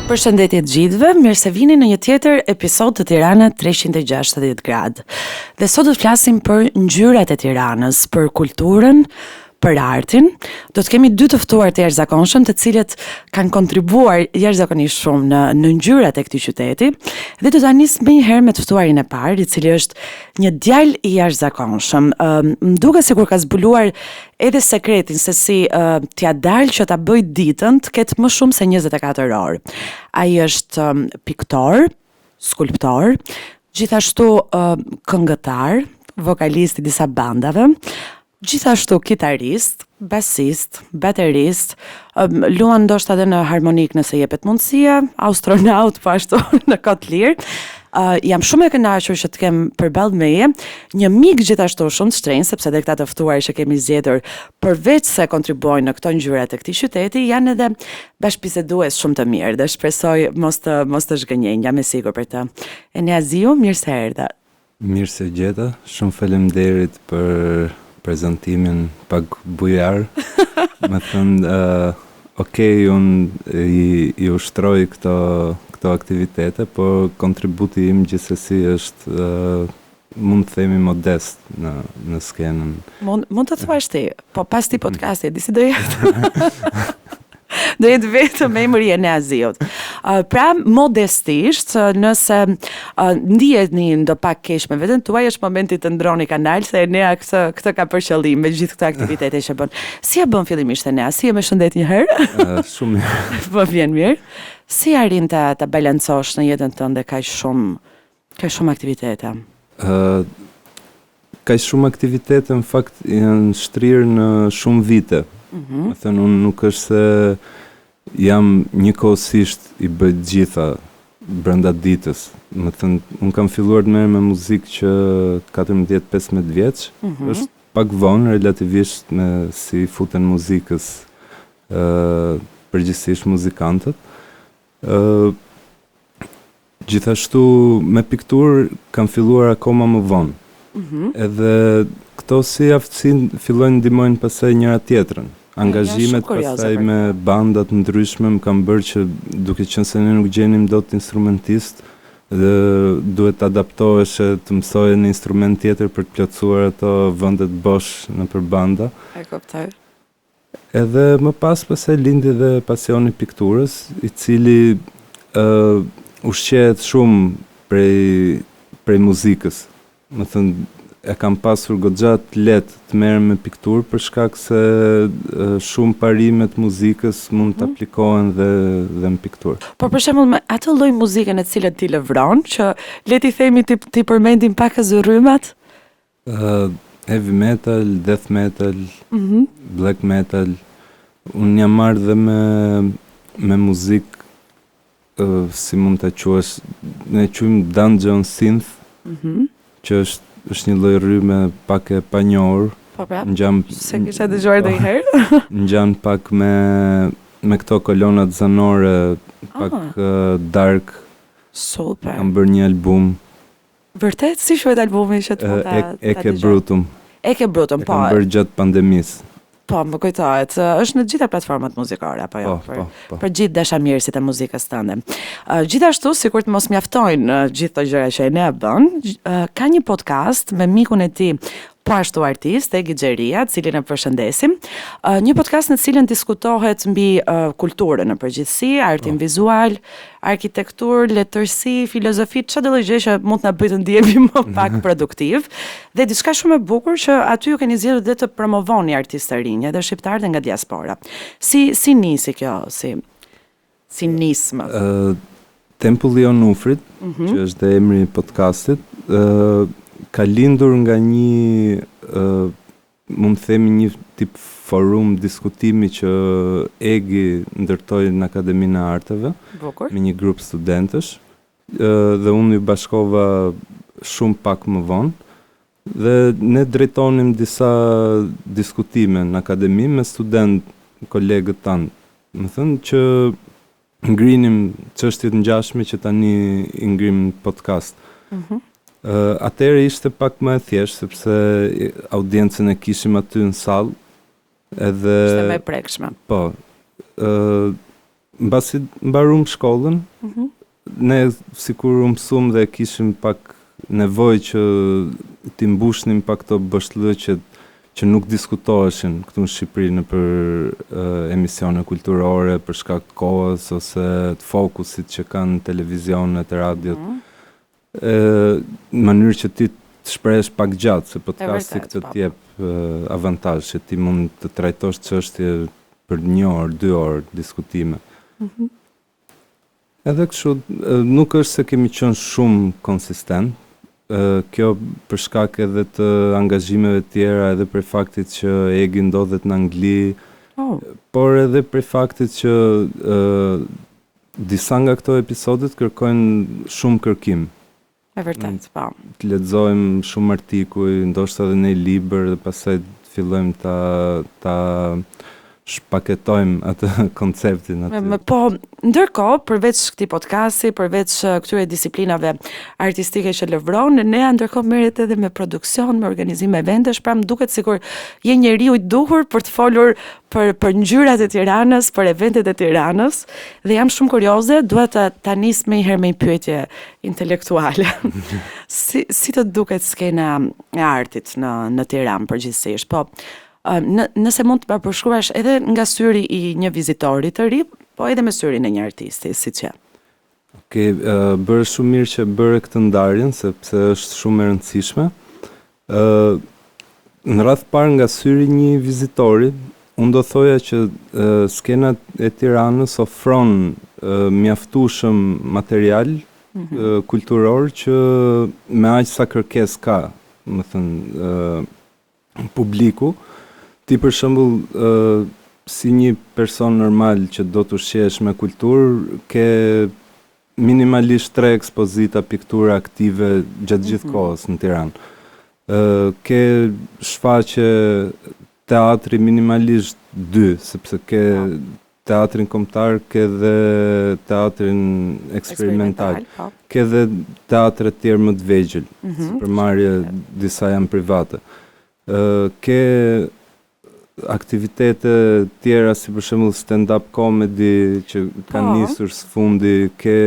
Përshëndetje të gjithëve, mirë se vini në një tjetër episod të Tirana 360 gradë. Dhe sot do të flasim për ngjyrat e Tiranës, për kulturën, për artin. Do të kemi dy të ftuar të jashtëzakonshëm, të cilët kanë kontribuar jashtëzakonisht shumë në në ngjyrat e këtij qyteti. Dhe do ta nis menjëherë me të ftuarin e parë, i cili është një djalë i jashtëzakonshëm. Ëm më duket sikur ka zbuluar edhe sekretin se si uh, t'ia dalë që ta bëjë ditën të ketë më shumë se 24 orë. Ai është um, piktor, skulptor, gjithashtu uh, këngëtar, vokalist i disa bandave, Gjithashtu kitarist, basist, baterist, luan ndoshta edhe në harmonik nëse jepet mundësia, astronaut po ashtu në kohë të lirë. Uh, jam shumë e kënaqur që të kem përballë meje një mik gjithashtu shumë të shtrenjtë sepse edhe këta të ftuar që kemi zgjedhur përveç se kontribuojnë në këto ngjyra të këtij qyteti janë edhe bashkëbisedues shumë të mirë dhe shpresoj mos të mos të zhgënjejnë, jam e sigurt për të. Enea Ziu, mirë se erdhe. Mirë se ju gjeta, shumë faleminderit për prezantimin pak bujar. Me thënë, uh, ok, unë i, i ushtroj këto, këto aktivitete, por kontributi im gjithsesi është uh, mund të themi modest në në skenën. Mund mund të thuash ti, po pas këtij podcasti, di si do jetë. Do jetë vetëm emri i Enea Ziut. Uh, pra, modestisht, nëse uh, ndiheni ndopak keq me veten tuaj, është momenti të ndroni kanal, se Enea këtë, këtë ka për qëllim me gjithë këto aktivitete që bën. Si e bën fillimisht Enea? Si je me shëndet një herë? Uh, shumë mirë. Po vjen mirë. Si arrin ta, ta balancosh në jetën tënde kaq shumë Kaq shumë aktivitete. Ë kaq shumë aktivitete në fakt janë shtrirë në shumë vite. Mm -hmm. Me thënë, unë nuk është se jam njëkohësisht i bëj të gjitha brenda ditës. Me thënë, unë kam filluar të merrem me muzikë që 14-15 vjeç. Mm -hmm. Është pak vonë relativisht me si futen muzikës ë përgjithsisht muzikantët. Ë Gjithashtu me pikturë kam filluar akoma më vonë. Mm -hmm. Edhe këto si aftësi fillojnë ndihmojnë pastaj njëra tjetrën. Angazhimet pastaj me banda të ndryshme më kanë bërë që duke qenë se ne nuk gjenim dot instrumentist dhe duhet të adaptohesh e të mësoje një instrument tjetër për të plotësuar ato vendet bosh nëpër banda. E kuptoj. Edhe më pas pastaj lindi dhe pasioni i pikturës, i cili ë ushqehet shumë prej prej muzikës. Me thënë, e kam pasur goxha të lehtë të merrem me pikturë për shkak se shumë parime të muzikës mund të mhm. aplikohen dhe dhe në pikturë. Por për shembull me atë lloj muzike në të cilën ti lëvron, që le t'i themi ti t'i përmendim pakëz rrymat, Heavy metal, death metal, mm -hmm. black metal. Unë jam marrë dhe me me muzikë uh, si mund ta quash, ne e quajmë dungeon synth, mm -hmm. që është është një lloj rryme pak e panjohur. Po pra. Ngjan s'e kisha dëgjuar po, ndonjëherë. Ngjan pak me me këto kolonat zanore, pak ah. uh, dark. Super. Kam bërë një album Vërtet? Si quhet albumi që të mund ta Ecce Brutum. Ecce Brutum, po. E kam bërë gjatë pandemisë. Po, më kujtohet. Është në të gjitha platformat muzikore apo jo? Po, po, po. Për gjithë dashamirësit e muzikës tënde. Gjithashtu, sikur të mos mjaftojnë gjithë këto gjëra që Enea bën, ka një podcast me mikun e tij po ashtu artist, Egi Xheria, të cilin e përshëndesim. Një podcast në të cilin diskutohet mbi kulturën në përgjithësi, artin po. vizual, arkitekturë, letërsi, filozofi, çdo lloj gjë që mund të na bëjë të ndihemi më pak produktiv. Dhe diçka shumë e bukur që aty ju keni zgjedhur dhe të promovoni artistë të rinj, edhe shqiptarë dhe nga diaspora. Si si nisi kjo, si si nismë? Ë Tempulli i Onufrit, mm -hmm. që është dhe emri i podcastit, ë ka lindur nga një ë mund të themi një tip forum diskutimi që Egi ndërtoi në Akademinë e Arteve Bukur. me një grup studentësh ë dhe unë iu bashkova shumë pak më vonë. Dhe ne drejtonim disa diskutime në akademi me studentë kolegët tanë, domethënë që ngrinim çështje të ngjashme që tani i ngrim në podcast. Mm -hmm. Atëherë ishte pak më e thjeshtë sepse audiencën e kishim aty në sallë edhe ishte më e prekshme. Po. Ë. Mbasi mbarum shkollën, mm -hmm. ne sikur u mësum dhe kishim pak nevojë që t'i mbushnim pak këto boshllëqet që nuk diskutoheshin këtu në Shqipëri nëpër emisione kulturore për shkak të kohës ose të fokusit që kanë televizionet, radiot. Mm -hmm. Në mënyrë që ti të shprehesh pak gjatë, se podcasti këtë të jep avantazh që ti mund të trajtosh çështje për një orë, dy orë diskutime. Mm -hmm. Edhe kështu, nuk është se kemi qenë shumë konsistent, kjo për shkak edhe të angazhimeve të tjera, edhe për faktit që Egi ndodhet në Angli, oh. por edhe për faktit që Disa nga këto episodet kërkojnë shumë kërkim. E vërtetë, po. Të lexojmë shumë artikuj, ndoshta edhe një libër dhe pastaj të fillojmë ta ta shpaketojmë atë konceptin aty. Me, po, ndërkohë, përveç këtij podcasti, përveç këtyre disiplinave artistike që lëvron, Nea ndërkohë merret edhe me produksion, me organizim eventesh, pra më duket sikur je njeriu i duhur për të folur për për ngjyrat e Tiranës, për eventet e Tiranës dhe jam shumë kurioze, dua ta ta nis menjëherë me një pyetje intelektuale. si si të duket skena e artit në në Tiranë përgjithësisht? Po në, nëse mund të ma përshkruash edhe nga syri i një vizitori të ri, po edhe me syrin e një artisti, siç je. Ok, bëre shumë mirë që bëre këtë ndarjen, sepse është shumë e rëndësishme. Ë në radhë parë nga syri i një vizitori, unë do thoja që skena e Tiranës ofron mjaftueshëm material mm -hmm. kulturor që me aq sa kërkesë ka, domethënë publiku, ti për shembull si një person normal që do të ushqehesh me kulturë, ke minimalisht tre ekspozita pikture aktive gjatë gjithë mhm. kohës në Tiranë. Ë ke shfaqje teatri minimalisht dy, sepse ke po. Teatrin Kombëtar ke dhe teatrin eksperimental, po. ke dhe teatre të tjerë më të vegjël, mm -hmm. sipërmarrje disa janë private. Ë ke aktivitete tjera si për shembull stand-up comedy që kanë po. nisur së fundi, ke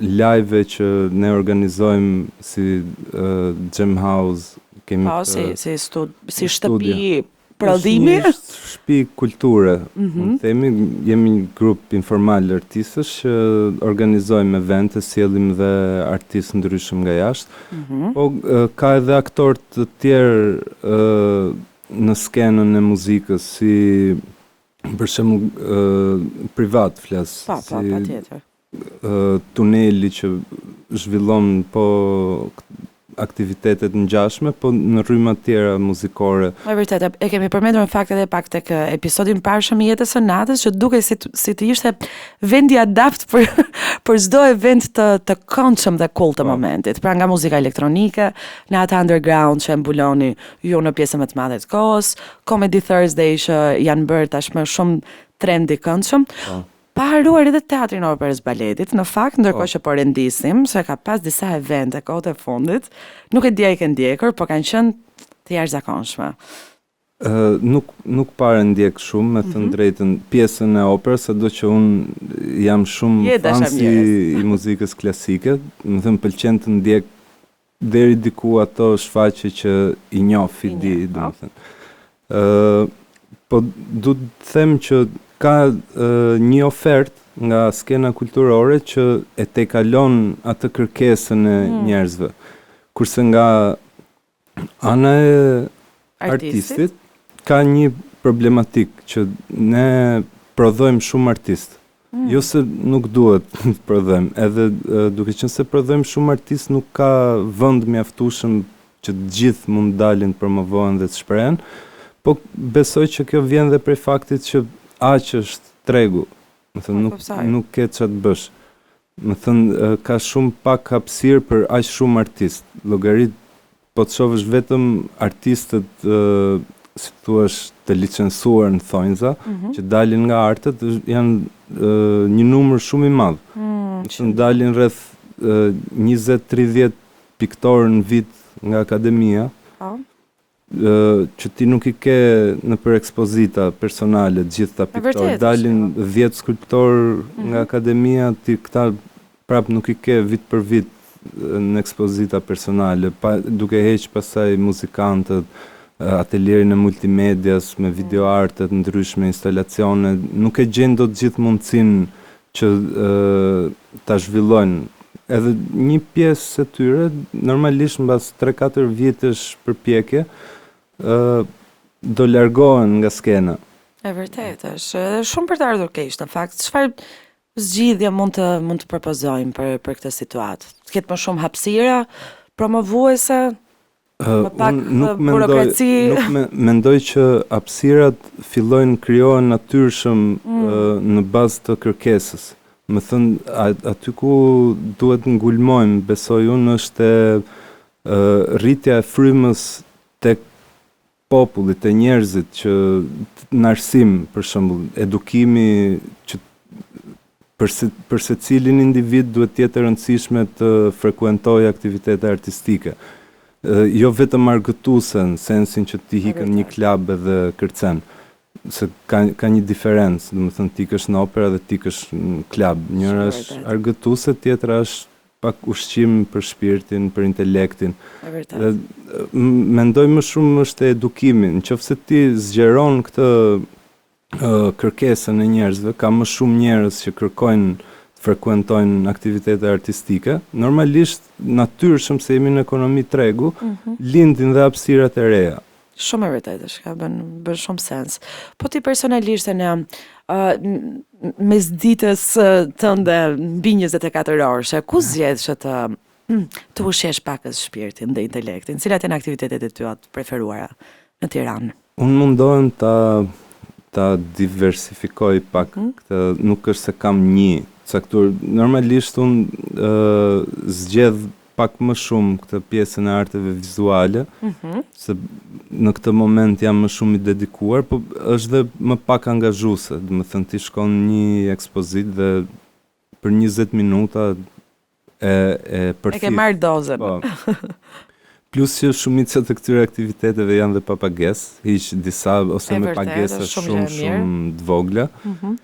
live që ne organizojmë si uh, Jam House, kemi po, si si stud, si shtëpi prodhimi. Është një shtëpi kulture, mm -hmm. mund të themi, jemi një grup informal artistësh që organizojmë evente, sjellim dhe artistë ndryshëm nga jashtë. Mm -hmm. Po ka edhe aktorë të tjerë në skenën e muzikës si për shembull privat flas po, po, si patjetër tuneli që zhvillon po aktivitete të ngjashme, po në rryma të tjera muzikore. E vërtetë, e kemi përmendur në fakt edhe pak tek episodi i mëparshëm i jetës së natës që dukej si si të ishte vendi adapt për për çdo event të të këndshëm dhe cool të po. momentit. Pra nga muzika elektronike, në atë underground që e mbuloni ju në pjesën më të madhe të kohës, Comedy Thursday që janë bërë tashmë shumë trend i këndshëm. Po. Pa harruar edhe Teatrin e Operës Baletit, në fakt ndërkohë po. që po rendisim, se ka pas disa evente kohët e fundit, nuk e di a i ke ndjekur, po kanë qenë të jashtëzakonshme. Uh, nuk nuk para ndjek shumë, me thënë mm -hmm. drejtën, pjesën e operës, sado që unë jam shumë fans i, i muzikës klasike, domethënë pëlqen të ndjek deri diku ato shfaqje që i njoh, i di, po. domethënë. Ë po du të them që ka një ofertë nga skena kulturore që e tejkalon atë kërkesën e mm. njerëzve. Kurse nga ana e artistit ka një problematikë që ne prodhojmë shumë artistë. Mm. Jo se nuk duhet të prodhojmë, edhe duke qenë se prodhojmë shumë artistë nuk ka vend mjaftueshëm që të gjithë mund të dalin të promovohen dhe të shprehen, po besoj që kjo vjen dhe prej faktit që aq është tregu. Domethënë po, nuk nuk ke ça të bësh. Domethënë ka shumë pak hapësirë për aq shumë artistë. Llogarit po të shohësh vetëm artistët si të thuash të licencuar në thonjza mm -hmm. që dalin nga artet janë një numër shumë i madh. Mm, që dalin rreth 20-30 piktorë në vit nga akademia. Po. Që ti nuk i ke nëpër ekspozita personale të gjithë këta piktorë. Dalin 10 skulptorë mm -hmm. nga akademia, ti këta prap nuk i ke vit për vit në ekspozita personale, pa, duke heq pastaj muzikantët, atelierin e multimedias me mhm. videoarte të ndryshme, instalacione, nuk e gjejnë dot gjithë mundësinë që ta zhvillojnë. Edhe një pjesë e tyre, normalisht mbas 3-4 vitesh përpjekje, ë do largohen nga skena. E vërtetë është, edhe shumë për të ardhur keq në fakt. Çfarë zgjidhje mund të mund të propozojmë për për këtë situatë? Të ketë më shumë hapësira promovuese, Më pak nuk mendoj, nuk me, mendoj që hapësirat fillojnë krijohen natyrshëm mm. në bazë të kërkesës. Me thënë, aty ku duhet ngulmojmë, besoj unë, është e, rritja e frymës tek populli, te njerëzit që në arsim, për shembull, edukimi që për se, për secilin individ duhet të jetë e rëndësishme të frekuentojë aktivitete artistike. Jo vetëm argëtuese në sensin që ti ikën në një klub edhe kërcen. Se ka ka një diferencë, domethënë ti ikësh në opera dhe ti ikësh në klub. Njëra është argëtuese, tjetra është pak ushqim për shpirtin, për intelektin. E vërtetë. Dhe mendoj më shumë është te edukimi. Në qoftë se ti zgjeron këtë kërkesën e njerëzve, ka më shumë njerëz që kërkojnë të frekuentojnë aktivitete artistike, normalisht natyrshëm se jemi në ekonomi tregu, mm -hmm. lindin dhe hapësirat e reja. Shumë e vërtetë është, ka bën bën shumë sens. Po ti personalisht në uh, mes ditës tënde mbi 24 orëshe, ku zgjedh që të të ushqesh pakës shpirtin dhe intelektin? Cilat janë aktivitetet e tua të preferuara në Tiranë? Unë mundohem ta ta diversifikoj pak mm -hmm. këtë, nuk është se kam një caktuar. Normalisht unë uh, zgjedh pak më shumë këtë pjesën e arteve vizuale, mm -hmm. se në këtë moment jam më shumë i dedikuar, po është dhe më pak angazhuese, domethënë ti shkon një ekspozitë dhe për 20 minuta e e përthith. E ke marrë dozën. Po. Plus që shumica të këtyre aktiviteteve janë dhe pa pagesë, hiq disa ose me pagesa shumë shumë të vogla. Mm -hmm.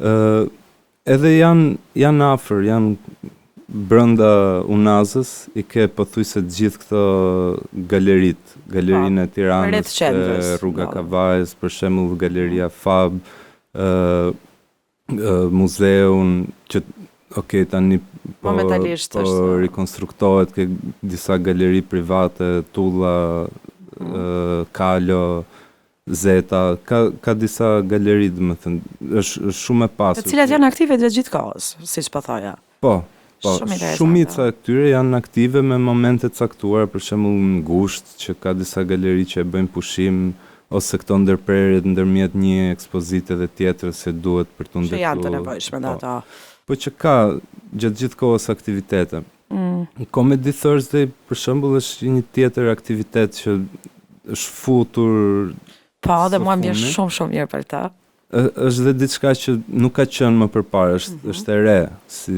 Ë edhe janë janë afër, janë brenda Unazës, i ke pothuajse të gjithë këto galeritë, Galerinë e Tiranës, Rruga e Kavajës, për shembull Galeria Fab, ë muzeun që ok tani po momentalisht po është rikonstruktohet ke disa galeri private, Tulla, mm. Kalo, Zeta, ka ka disa galeri, domethënë, është është shumë e pasur. Të cilat janë aktive gjatë gjithë kohës, siç po thoja. Po, po, shumica e këtyre janë aktive me momente të caktuara, për shembull në gusht që ka disa galeri që e bëjnë pushim ose këto ndërprerjet ndërmjet një ekspozite dhe tjetrës që duhet për t'u ndërtuar. Që janë të nevojshme dhe po. ato. Po që ka gjatë gjithë kohës aktivitete. Mm. Comedy Thursday për shembull është një tjetër aktivitet që është futur Po, dhe mua më vjen shumë shumë mirë për të. Është dhe diçka që nuk ka qenë më përpara, është mm -hmm. është e re, si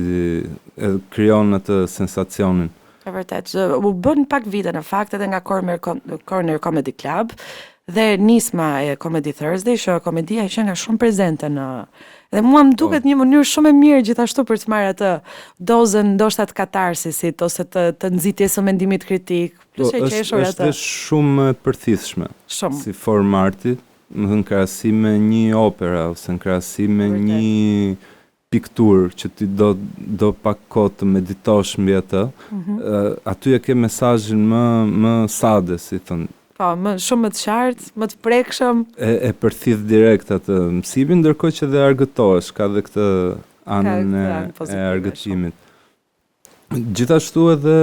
e krijon atë sensacionin. E vërtetë, u bën pak vite në fakt edhe nga Corner, Corner Comedy Club dhe nisma e Comedy Thursday, që komedia qenka shumë prezente në Dhe mua më duket po. një mënyrë shumë e mirë gjithashtu për të marrë atë dozën ndoshta të katarsisit ose të të nxitjes së mendimit kritik, plus po, e qeshur atë. Është shumë e përthithshme. Shumë. Si formë arti, domethënë në krahasim me një opera ose në krahasim me një pikturë që ti do do pak kohë të meditosh mbi atë, mm -hmm. aty e ke mesazhin më më sade, si thonë. Po, më shumë më të qartë, më të prekshëm. E, e përthith direkt atë mësimin, ndërkohë që dhe argëtohesh, ka dhe këtë anën e, e argëtimit. Gjithashtu edhe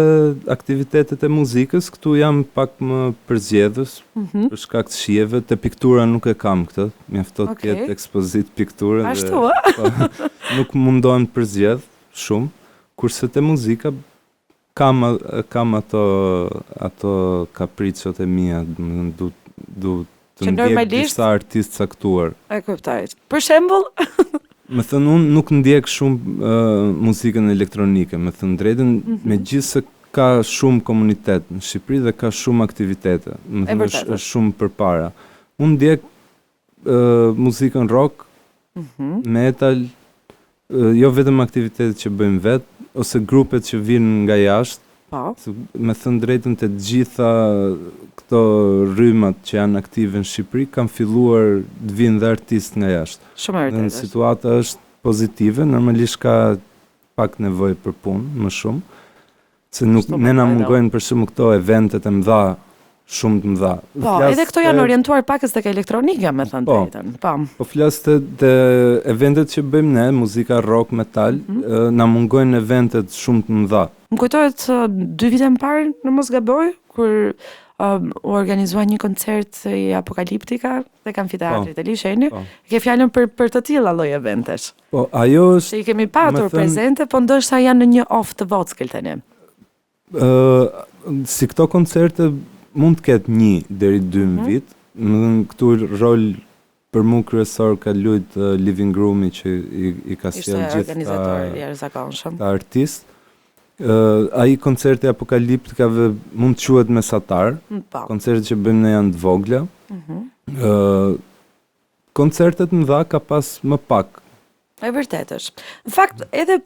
aktivitetet e muzikës, këtu jam pak më përzgjedhës, mm -hmm. për shkak të shijeve, te piktura nuk e kam këtë, mjafton okay. të jetë ekspozitë pikture dhe Ashtu, ë? Po, nuk mundohem të përzgjedh shumë, kurse te muzika kam kam ato ato kapriçot e mia, domethënë du du të ndjek disa artistë caktuar. E kuptoj. Për shembull? Me thënë unë nuk ndjek shumë uh, muzikën elektronike, me thënë drejtën, mm -hmm. megjithëse ka shumë komunitet në Shqipëri dhe ka shumë aktivitete. Domethënë është, është shumë përpara. Unë ndjek uh, muzikën rock, mm -hmm. metal, uh, jo vetëm aktivitetet që bëjmë vetë, ose grupet që vijnë nga jashtë. Po. Se, me thënë drejtën të gjitha këto rrymat që janë aktive në Shqipëri kanë filluar të vinë dhe artistë nga jashtë. Shumë e vërtetë. Situata është pozitive, normalisht ka pak nevojë për punë më shumë, se nuk ne na mungojnë për shembull këto eventet e mëdha, shumë të mëdha. Po, flas edhe këto janë orientuar pakës tek elektronika, me thënë po, drejtën. Po. Po flas te, te eventet që bëjmë ne, muzika rock, metal, mm -hmm. na mungojnë eventet shumë të mëdha. Më kujtohet dy vite më parë, në mos gaboj, kur um, u organizua një koncert i Apokaliptika tek amfiteatri po, te Liqeni. Po. Ke fjalën për për të tilla lloj eventesh. Po, ajo është... Që i kemi patur thënë, prezente, po ndoshta janë në një off të vockël tani. Ë, si këto koncerte mund të ketë një deri dy në mm -hmm. vit. Domethënë këtu rol për mu kryesor ka lujt uh, Living Roomi që i, i ka sjellë gjithë organizator i jashtëzakonshëm. Këta artistë. Uh, ai koncerti i Apokaliptikave mund të quhet mesatar. Mm, po. Koncertet që bëjmë ne janë të vogla. Mm -hmm. uh, Koncerte të mëdha ka pas më pak. E vërtetë është. Në fakt edhe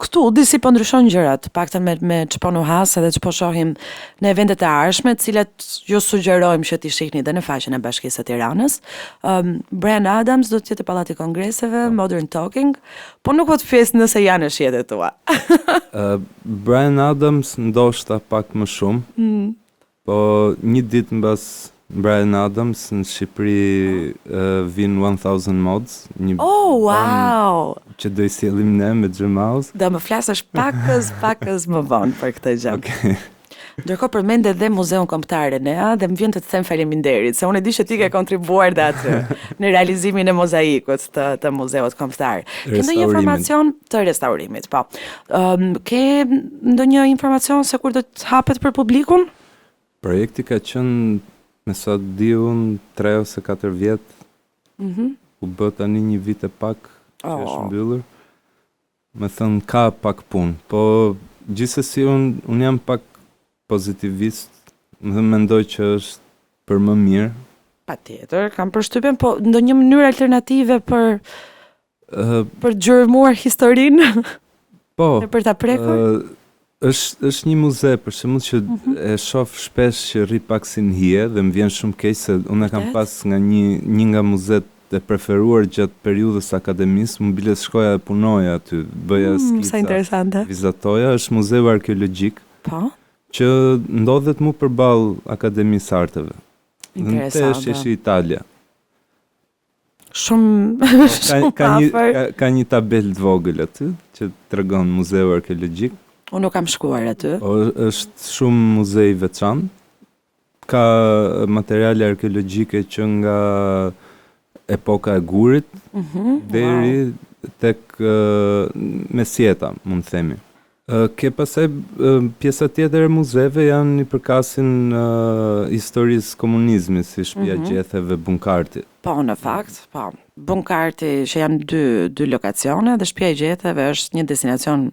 këtu disi po ndryshojnë gjërat, të paktën me me ç'po nuhas edhe ç'po shohim në eventet e ardhshme, të cilat ju sugjerojmë që t'i shihni edhe në faqen e Bashkisë së Tiranës. Um, Bryan Adams do të jetë te Pallati i Kongreseve, po. Modern Talking, po nuk po të pyes nëse janë në shijet e tua. uh, Bryan Adams ndoshta pak më shumë. Mm. Po një ditë mbas Bryan Adams në Shqipëri uh, vin 1000 Mods, një oh, wow. që do i sjellim ne me Xhemaus. Do më flasësh pakëz, pakëz më vonë për këtë gjë. Okej. Okay. Ndërkohë përmende dhe Muzeun Kombëtar Enea dhe më vjen të të them faleminderit, se unë e di që ti ke kontribuar dhe aty në realizimin e mozaikut të, të Muzeut Kombëtar. Ke ndonjë informacion të restaurimit, po. Um, ke ndonjë informacion se kur do të hapet për publikun? Projekti ka qenë, me sa di unë, 3 ose 4 vjet. Mm -hmm. U bë tani një vit e pak që oh. është mbyllur. Domethënë ka pak punë, po gjithsesi unë un jam pak pozitivist, domethënë mendoj që është për më mirë. Patjetër, kam përshtypjen, po ndonjë mënyrë alternative për uh, për të gjurmuar historinë? Po. E për ta prekur? Uh, është është një muze për shembull që mm -hmm. e shoh shpesh që rri pak si në hije dhe më vjen shumë keq se unë e kam pas nga një një nga muzet e preferuar gjatë periudhës së akademisë, unë bile shkoja e punoja aty, bëja mm, skica. Sa interesante. Vizatoja, është muzeu arkeologjik. Po. Që ndodhet mu përballë Akademisë së Arteve. Interesante. Te sheshi Italia. Shumë po, ka, shumë ka një ka, ka një tabelë të vogël aty që tregon muzeu arkeologjik. Unë nuk kam shkuar aty. Po është shumë muze i veçantë. Ka materiale arkeologjike që nga epoka e gurit mm -hmm, deri wow. tek uh, mesjeta, mund të themi. Ke pastaj pjesa tjetër e muzeve janë i përkasin historisë komunizmit, si Shtëpia e mm -hmm. Gjetheve, Bunkarti. Po, në fakt, po. Bunkarti që janë dy dy lokacione dhe Shtëpia e Gjetheve është një destinacion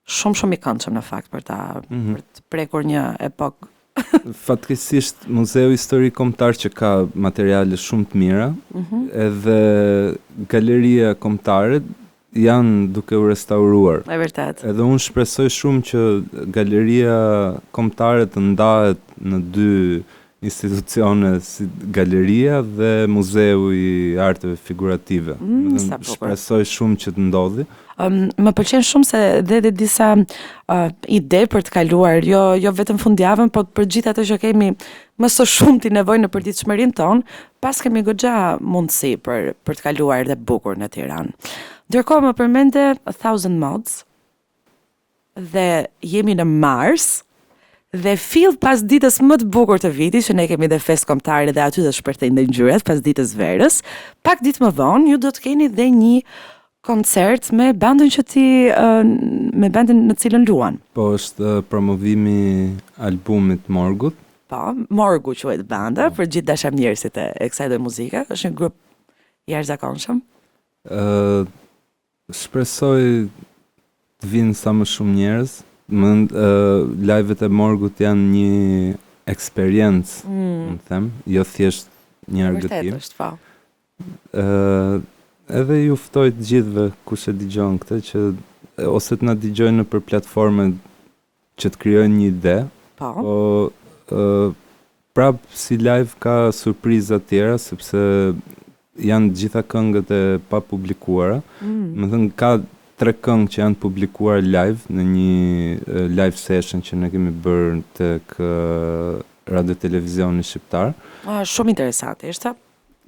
shumë shumë i këndshëm në fakt për ta mm -hmm. për të prekur një epokë. Fatkeqësisht Muzeu Historik Kombëtar që ka materiale shumë të mira, mm -hmm. edhe Galeria Kombëtare janë duke u restauruar. E vërtetë. Edhe unë shpresoj shumë që Galeria Kombëtare të ndahet në dy institucione si Galeria dhe Muzeu i Arteve Figurative. Mm, sa bukur. Shpresoj shumë që të ndodhi. Um, më pëlqen shumë se dhe dhe disa uh, ide për të kaluar, jo jo vetëm fundjavën, po për gjithë ato që kemi më së shumti nevojë në përditshmërinë tonë, paskemi goxha mundësi për për të kaluar dhe bukur në Tiranë. Ndërkohë më përmende A Thousand Mods dhe jemi në mars dhe fill pas ditës më të bukur të vitit që ne kemi dhe festë kombëtare dhe aty do të shpërthejnë dhe ngjyrat pas ditës verës, pak ditë më vonë ju do të keni dhe një koncert me bandën që ti me bandën në cilën luan. Po është promovimi i albumit Morgut. Po, Morgu quhet banda po. për gjithë dashamirësit e, e kësaj lloj muzike, është një grup i jashtëzakonshëm. Ë shpresoj të vinë sa më shumë njerëz. Mend uh, live-et e Morgut janë një eksperiencë, mm. mund të them, jo thjesht një argëtim. Vërtet është, po. Ë uh, edhe ju ftoj të gjithëve kush e dëgjon këtë që ose të na dëgjojnë nëpër platforme që të krijojnë një ide. Po. Po ë prap si live ka surpriza të tjera sepse janë të gjitha këngët e papublikuara. Mm. Domethënë ka tre këngë që janë publikuar live në një live session që ne kemi bërë tek Radio Televizioni Shqiptar. Ah, shumë interesante ishte.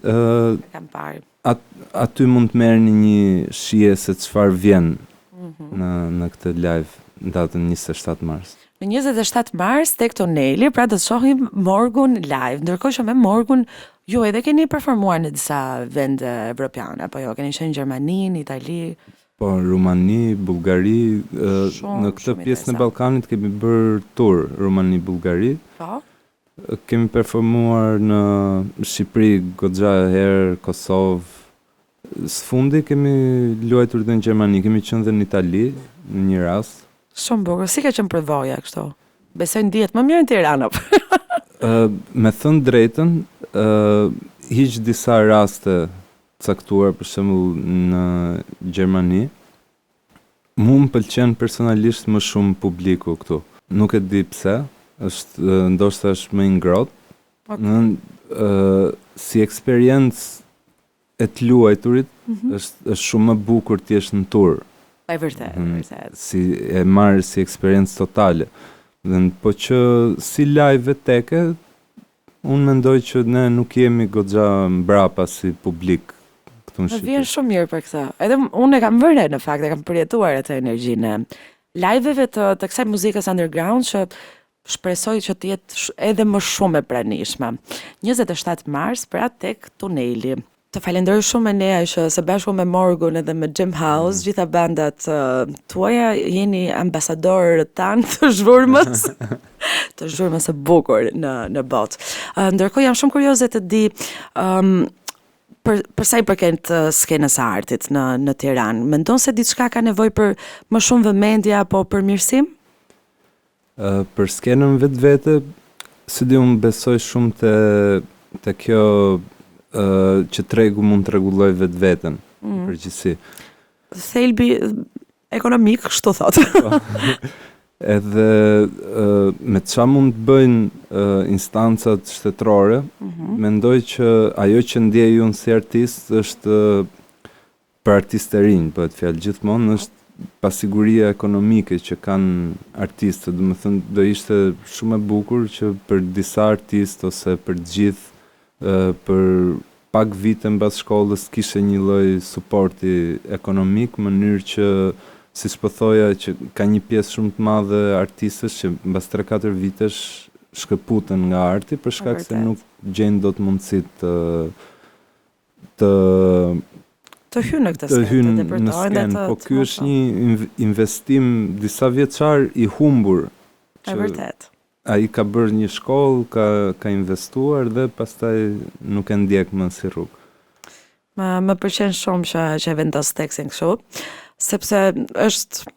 Ë e kam parë. At, aty mund të merrni një shije se çfarë vjen mm -hmm. në në këtë live në datën 27 mars. Në 27 mars tek Tuneli, pra do të shohim Morgun live, ndërkohë që me Morgun ju edhe keni performuar në disa vende evropiane, apo jo, keni qenë në Gjermani, në Itali. Po, Rumani, Bullgari, shumë, në këtë pjesë të Ballkanit kemi bërë tur Rumani, Bullgari. Po. Kemi performuar në Shqipëri goxha herë, Kosovë. Së fundi kemi luajtur dhe në Gjermani, kemi qenë dhe në Itali në një rast. Shumë bukur. Si ka qenë përvoja kështu? Besoj ndihet më mirë në Tiranë apo? Ë, me thënë drejtën, ë hiq disa raste të caktuara, për shembull në Gjermani, Mu më pëlqen personalisht më shumë publiku këtu. Nuk e di pse, është ndoshta është më i ngrohtë. Okay. Ë si eksperiencë e të luajturit mm -hmm. është është shumë më bukur të jesh në tur. E vërtetë, e vërtetë. Si e marr si eksperiencë totale. Dhe po që si live teke, Unë mendoj që ne nuk jemi goxha mbrapa si publik këtu në Shqipëri. Më vjen shumë mirë për këtë. Edhe unë e kam vënë re në fakt, e kam përjetuar atë energjinë e live-eve të të kësaj muzikës underground që shpresoj që të jetë edhe më shumë e pranishme. 27 mars pra tek Tuneli. Të falenderoj shumë Enea që së bashku me Morgun edhe me Jim House, mm. gjitha bandat uh, tuaja jeni ambasadorët tanë të zhurmës, të zhurmës së bukur në në botë. Uh, ndërkohë jam shumë kurioze të di um, për për sa i përket uh, skenës së artit në në Tiranë, mendon se diçka ka nevojë për më shumë vëmendje apo përmirësim? Për skenën vetvete, s'e di unë besoj shumë te te kjo që tregu mund të rregullojë vetveten mm. në përgjithësi. Thelbi ekonomik kështu thotë. Po. Edhe me ça mund të bëjnë instancat shtetërore, mm -hmm. mendoj që ajo që ndjej unë si artist është Për artistë të rinj bëhet fjalë gjithmonë është pasiguria ekonomike që kanë artistët, domethënë do ishte shumë e bukur që për disa artistë ose për të gjithë për pak vite mbas shkollës të kishte një lloj suporti ekonomik në mënyrë që siç po thoja që ka një pjesë shumë të madhe artistësh që mbas 3-4 vitesh shkëputen nga arti për shkak se nuk gjejnë dot mundësi të të të hyjnë në këtë skenë, të hyjnë të në skenë, po ky është një investim disavjeçar i humbur. E vërtetë. Ai ka bërë një shkollë, ka ka investuar dhe pastaj nuk e ndjek më si rrugë. Më më pëlqen shumë që që e vendos theksin kështu, sepse është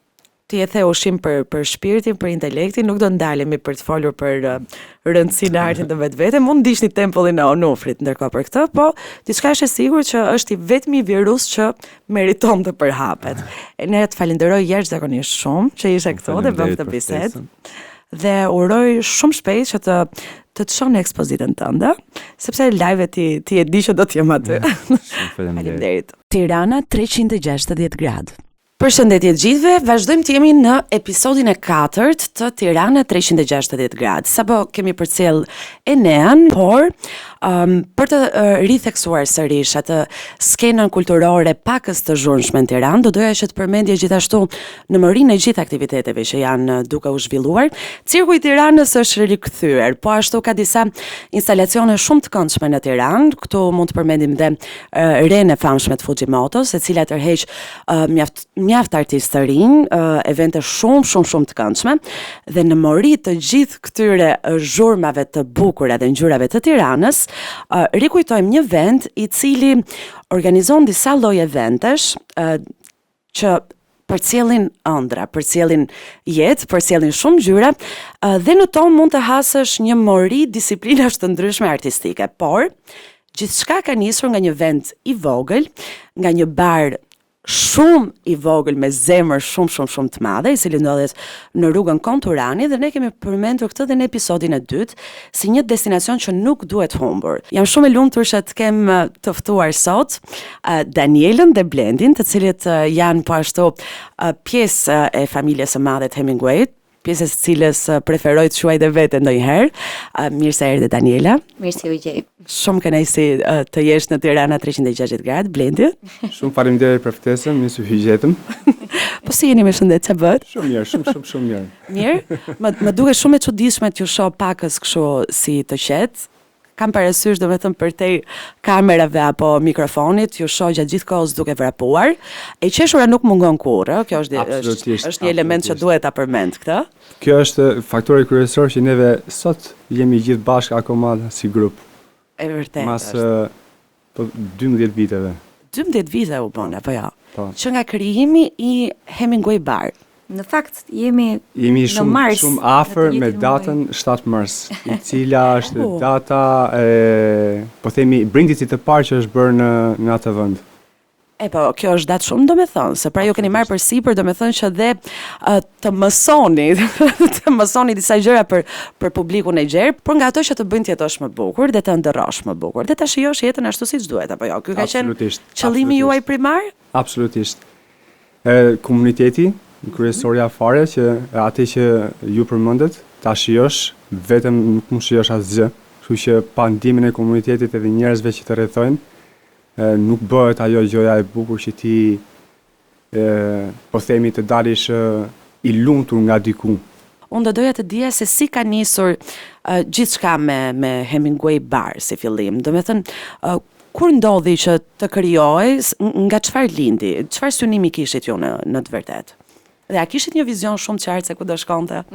Ti e the ushqim për për shpirtin, për intelektin, nuk do ndalemi për të folur për uh, rëndësinë e artit në vetvete, mund ndiqni tempullin e Onufrit ndërkohë për këtë, po diçka është e sigurt që është i vetmi virus që meriton të përhapet. E ne të falenderoj jashtëzakonisht shumë që ishe këtu dhe bëmë këtë bisedë. Dhe uroj shumë shpejt që të të të shoh në ekspozitën tënde, sepse live ti ti e di që do të jem aty. Shumë faleminderit. Tirana 360 gradë. Përshëndetje të gjithëve, vazhdojmë të jemi në episodin e katërt të Tirana 360 gradë. Sapo kemi përcjell Enean, por um, për të uh, ritheksuar sërish atë skenën kulturore pakës të zhurmshme në Tiranë, do doja që të përmendja gjithashtu në morinë e gjithë aktiviteteve që janë duke u zhvilluar. Cirku i Tiranës është rikthyer, po ashtu ka disa instalacione shumë të këndshme në Tiranë. Këtu mund të përmendim dhe uh, renë e famshme të Fujimotos, e cila tërheq mjaft mjaft artistë të rinj, evente shumë shumë shumë të këndshme dhe në mori të gjithë këtyre zhurmave të bukura dhe ngjyrave të Tiranës, rikujtojmë një vend i cili organizon disa lloj eventesh që Përcjellin ëndrra, përcjellin jetë, përcjellin shumë ngjyra dhe në to mund të hasësh një mori disiplinash të ndryshme artistike. Por gjithçka ka nisur nga një vend i vogël, nga një bar shumë i vogël me zemër shumë shumë shumë të madhe, i cili ndodhet në rrugën Konturani dhe ne kemi përmendur këtë dhe në episodin e dytë si një destinacion që nuk duhet humbur. Jam shumë e lumtur që të kem të ftuar sot Danielën dhe Blendin, të cilët janë po ashtu pjesë e familjes së madhe të Hemingwayt, pjesë e së cilës preferoj të quaj dhe veten ndonjëherë. Mirë se erdhe Daniela. Mirë se ju gjej. Shumë kënaqësi të jesh në Tirana 360 gradë, Blendi. Shumë faleminderit për ftesën, mirë se ju gjetëm. Po si jeni me shëndet, ça bëhet? Shumë mirë, shumë shumë shumë mirë. Mirë? Më më duket shumë e çuditshme t'ju shoh pakës kështu si të qetë. Kam parasysh domethënë përtej kamerave apo mikrofonit, ju shoh gjatë gjithë kohës duke vrapuar. E qeshura nuk mungon kurrë, ë, kjo është është është një element që duhet ta përmend këtë. Kjo është faktori kryesor që neve sot jemi gjithë bashkë akoma si grup. E vërtetë Mas është. Po 12 viteve. 12 vite u bënë, apo jo? Po. Që nga krijimi i Hemingway Bar. Në fakt jemi jemi në shumë mars, shumë afër me datën 7 mars, e cila është oh. data e po themi brindisit të parë që është bërë në në atë vend. E po, kjo është datë shumë domethënëse, pra ju keni marrë përsipër domethënë që dhe uh, të mësoni, të mësoni disa gjëra për për publikun e gjerë, por nga ato që të bëjnë të jetosh më bukur dhe të ëndërrosh më bukur dhe ta shijosh jetën ashtu siç duhet apo jo. Ky ka qenë qëllimi juaj primar? Absolutisht. E komuniteti, kryesorja fare që atë që ju përmendët, ta shijosh, vetëm nuk mund shijosh asgjë. Kështu që pa ndihmën e komunitetit edhe njerëzve që të rrethojnë, nuk bëhet ajo gjëja e bukur që ti e, po themi të dalish i lumtur nga diku. Unë do doja të dija se si ka nisur uh, gjithçka me me Hemingway Bar si fillim. Domethënë, uh, kur ndodhi që të krijohej, nga çfarë lindi, çfarë synimi kishit ju në në të vërtetë? Dhe a kishit një vizion shumë të qartë se ku do shkonte?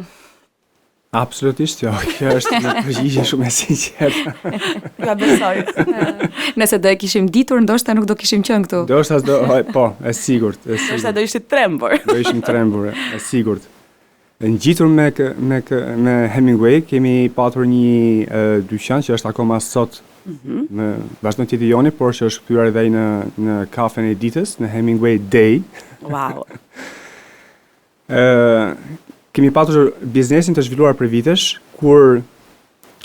Absolutisht jo, kjo është një përgjigje shumë e sinqertë. Ja besoj. Nëse do e kishim ditur, ndoshta nuk do kishim qenë këtu. Ndoshta do, po, e sigurt, e sigurt. Ndoshta do ishit trembur. Do ishim trembur, e sigurt. Ngjitur me me me Hemingway kemi patur një e, dyqan që është akoma sot mm -hmm. në vazhdon të jetë i joni, por që është kthyer edhe ai në në kafen e ditës, në Hemingway Day. Wow. Ë kemi patur biznesin të zhvilluar prej vitesh, kur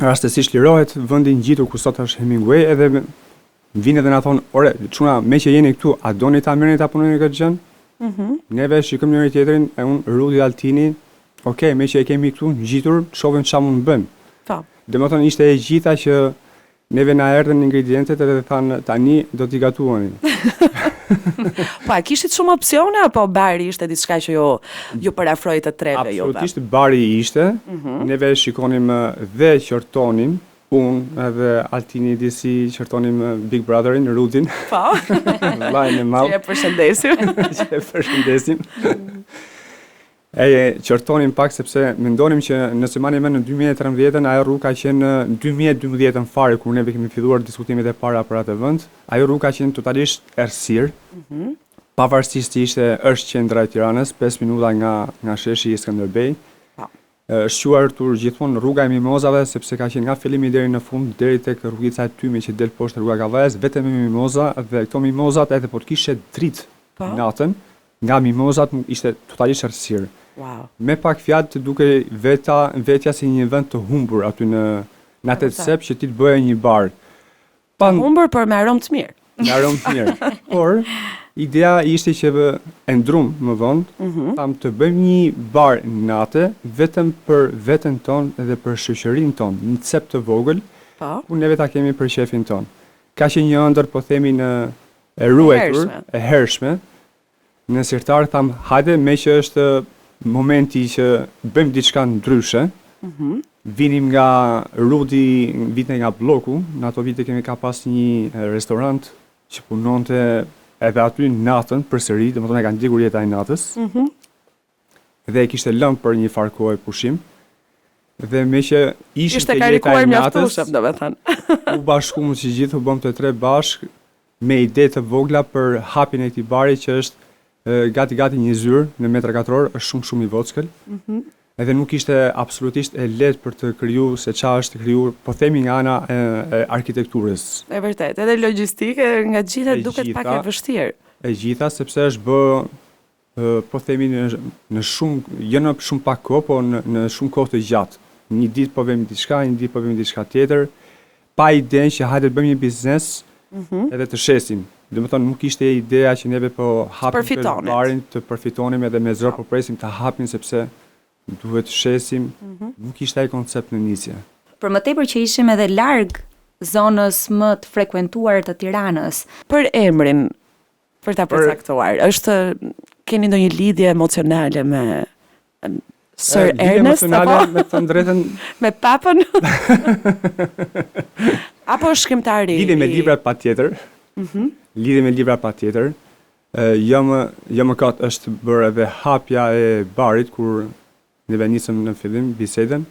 rastësisht lirohet vendi ngjitur ku sot është Hemingway edhe vijnë edhe na thonë, ore, çuna, meqë jeni këtu, a doni ta merrni ta punoni këtë gjën? Mm -hmm. Neve shikojmë njëri tjetrin, e unë, Rudi Altini, ok, meqë e kemi këtu ngjitur, shohim çfarë mund të bëjmë. Po. Domethënë ishte e gjitha që Neve na erdhën ingredientet edhe thanë tani do t'i gatuani. Po a kishit shumë opsione apo bari ishte diçka që ju ju përafroi të treve juve? Absolutisht bari ishte. Mm -hmm. Neve shikonim dhe qortonim, unë edhe Altini disi qortonim Big Brotherin, Rudin. Po. Vllain e madh. Që e përshëndesim. që e përshëndesim. E qortonim pak sepse mendonim që nëse mbani mend në 2013-ën ajo rrugë ka qenë në 2012-ën fare kur neve kemi filluar diskutimet e para për atë vend, ajo rrugë ka qenë totalisht errësirë. Mm -hmm. Pavarësisht se ishte është qendra e Tiranës, 5 minuta nga nga sheshi i Skënderbej. Po. Është quajtur gjithmonë rruga e mimozave sepse ka qenë nga fillimi deri në fund deri tek rrugica e tymit që del poshtë rruga Kavajës vetëm me mimoza dhe këto mimozat edhe po të kishe dritë po. natën Nga mimozat ishte totalisht errësirë. Wow. Me pak fjalë të dukej veta, vetja si një vend të humbur aty në në atë cep që ti të bëje një bar. Pa humbur por me aromë të mirë. Me aromë të mirë. Por ideja ishte që e ndrum më vonë, mm -hmm. thamë të bëjmë një bar nate vetëm për veten tonë dhe për shoqërinë tonë, një cep të vogël, po. ku neve ta kemi për qefin tonë. Ka qenë një ëndërr, po themi në e ruajtur, e hershme, në sirtar thamë, hajde meqë është momenti që bëjmë diçka ndryshe, mm -hmm. vinim nga Rudi, vinte nga Blloku, në ato vite kemi ka pas një restorant që punonte edhe aty natën përsëri, domethënë e ka ndjekur jeta e natës. Mm -hmm. Dhe e kishte lënë për një farë kohe pushim. Dhe meqë ishim te jeta e natës, domethënë. u bashkuam që gjithë u bëmë të tre bashkë me ide të vogla për hapjen e këtij bari që është Gati gati një zyrë në metra katror është shumë shumë i vockël. Mm -hmm. Edhe nuk ishte absolutisht e lehtë për të kriju se ça është kriju, po themi nga ana e, e arkitekturës. E vërtetë, edhe logjistike nga të gjitha duket pak e vështirë. E gjitha sepse është bë po themi në në shumë, jo në shumë pak kohë, po në në shumë kohë të gjatë. Një ditë po vemi diçka, një ditë po vemi diçka tjetër, pa idenë që hajde të bëjmë një biznes mm -hmm. edhe të shesim. Domethënë nuk ishte ideja që neve po hapim këtë barin të përfitonim edhe me zor po presim të hapim sepse duhet të shesim. Mm -hmm. Nuk ishte ai koncept në nisje. Për më tepër që ishim edhe larg zonës më të frekuentuar të Tiranës. Për emrin, për ta përcaktuar, është keni ndonjë lidhje emocionale me Sir Ernest apo me të drejtën me papën? apo është shkrimtari? Lidhje me librat patjetër. Mhm. Mm lidhje me librat patjetër. Jo më jo më kot është bërë edhe hapja e barit kur Neve nisëm në fillim bisedën,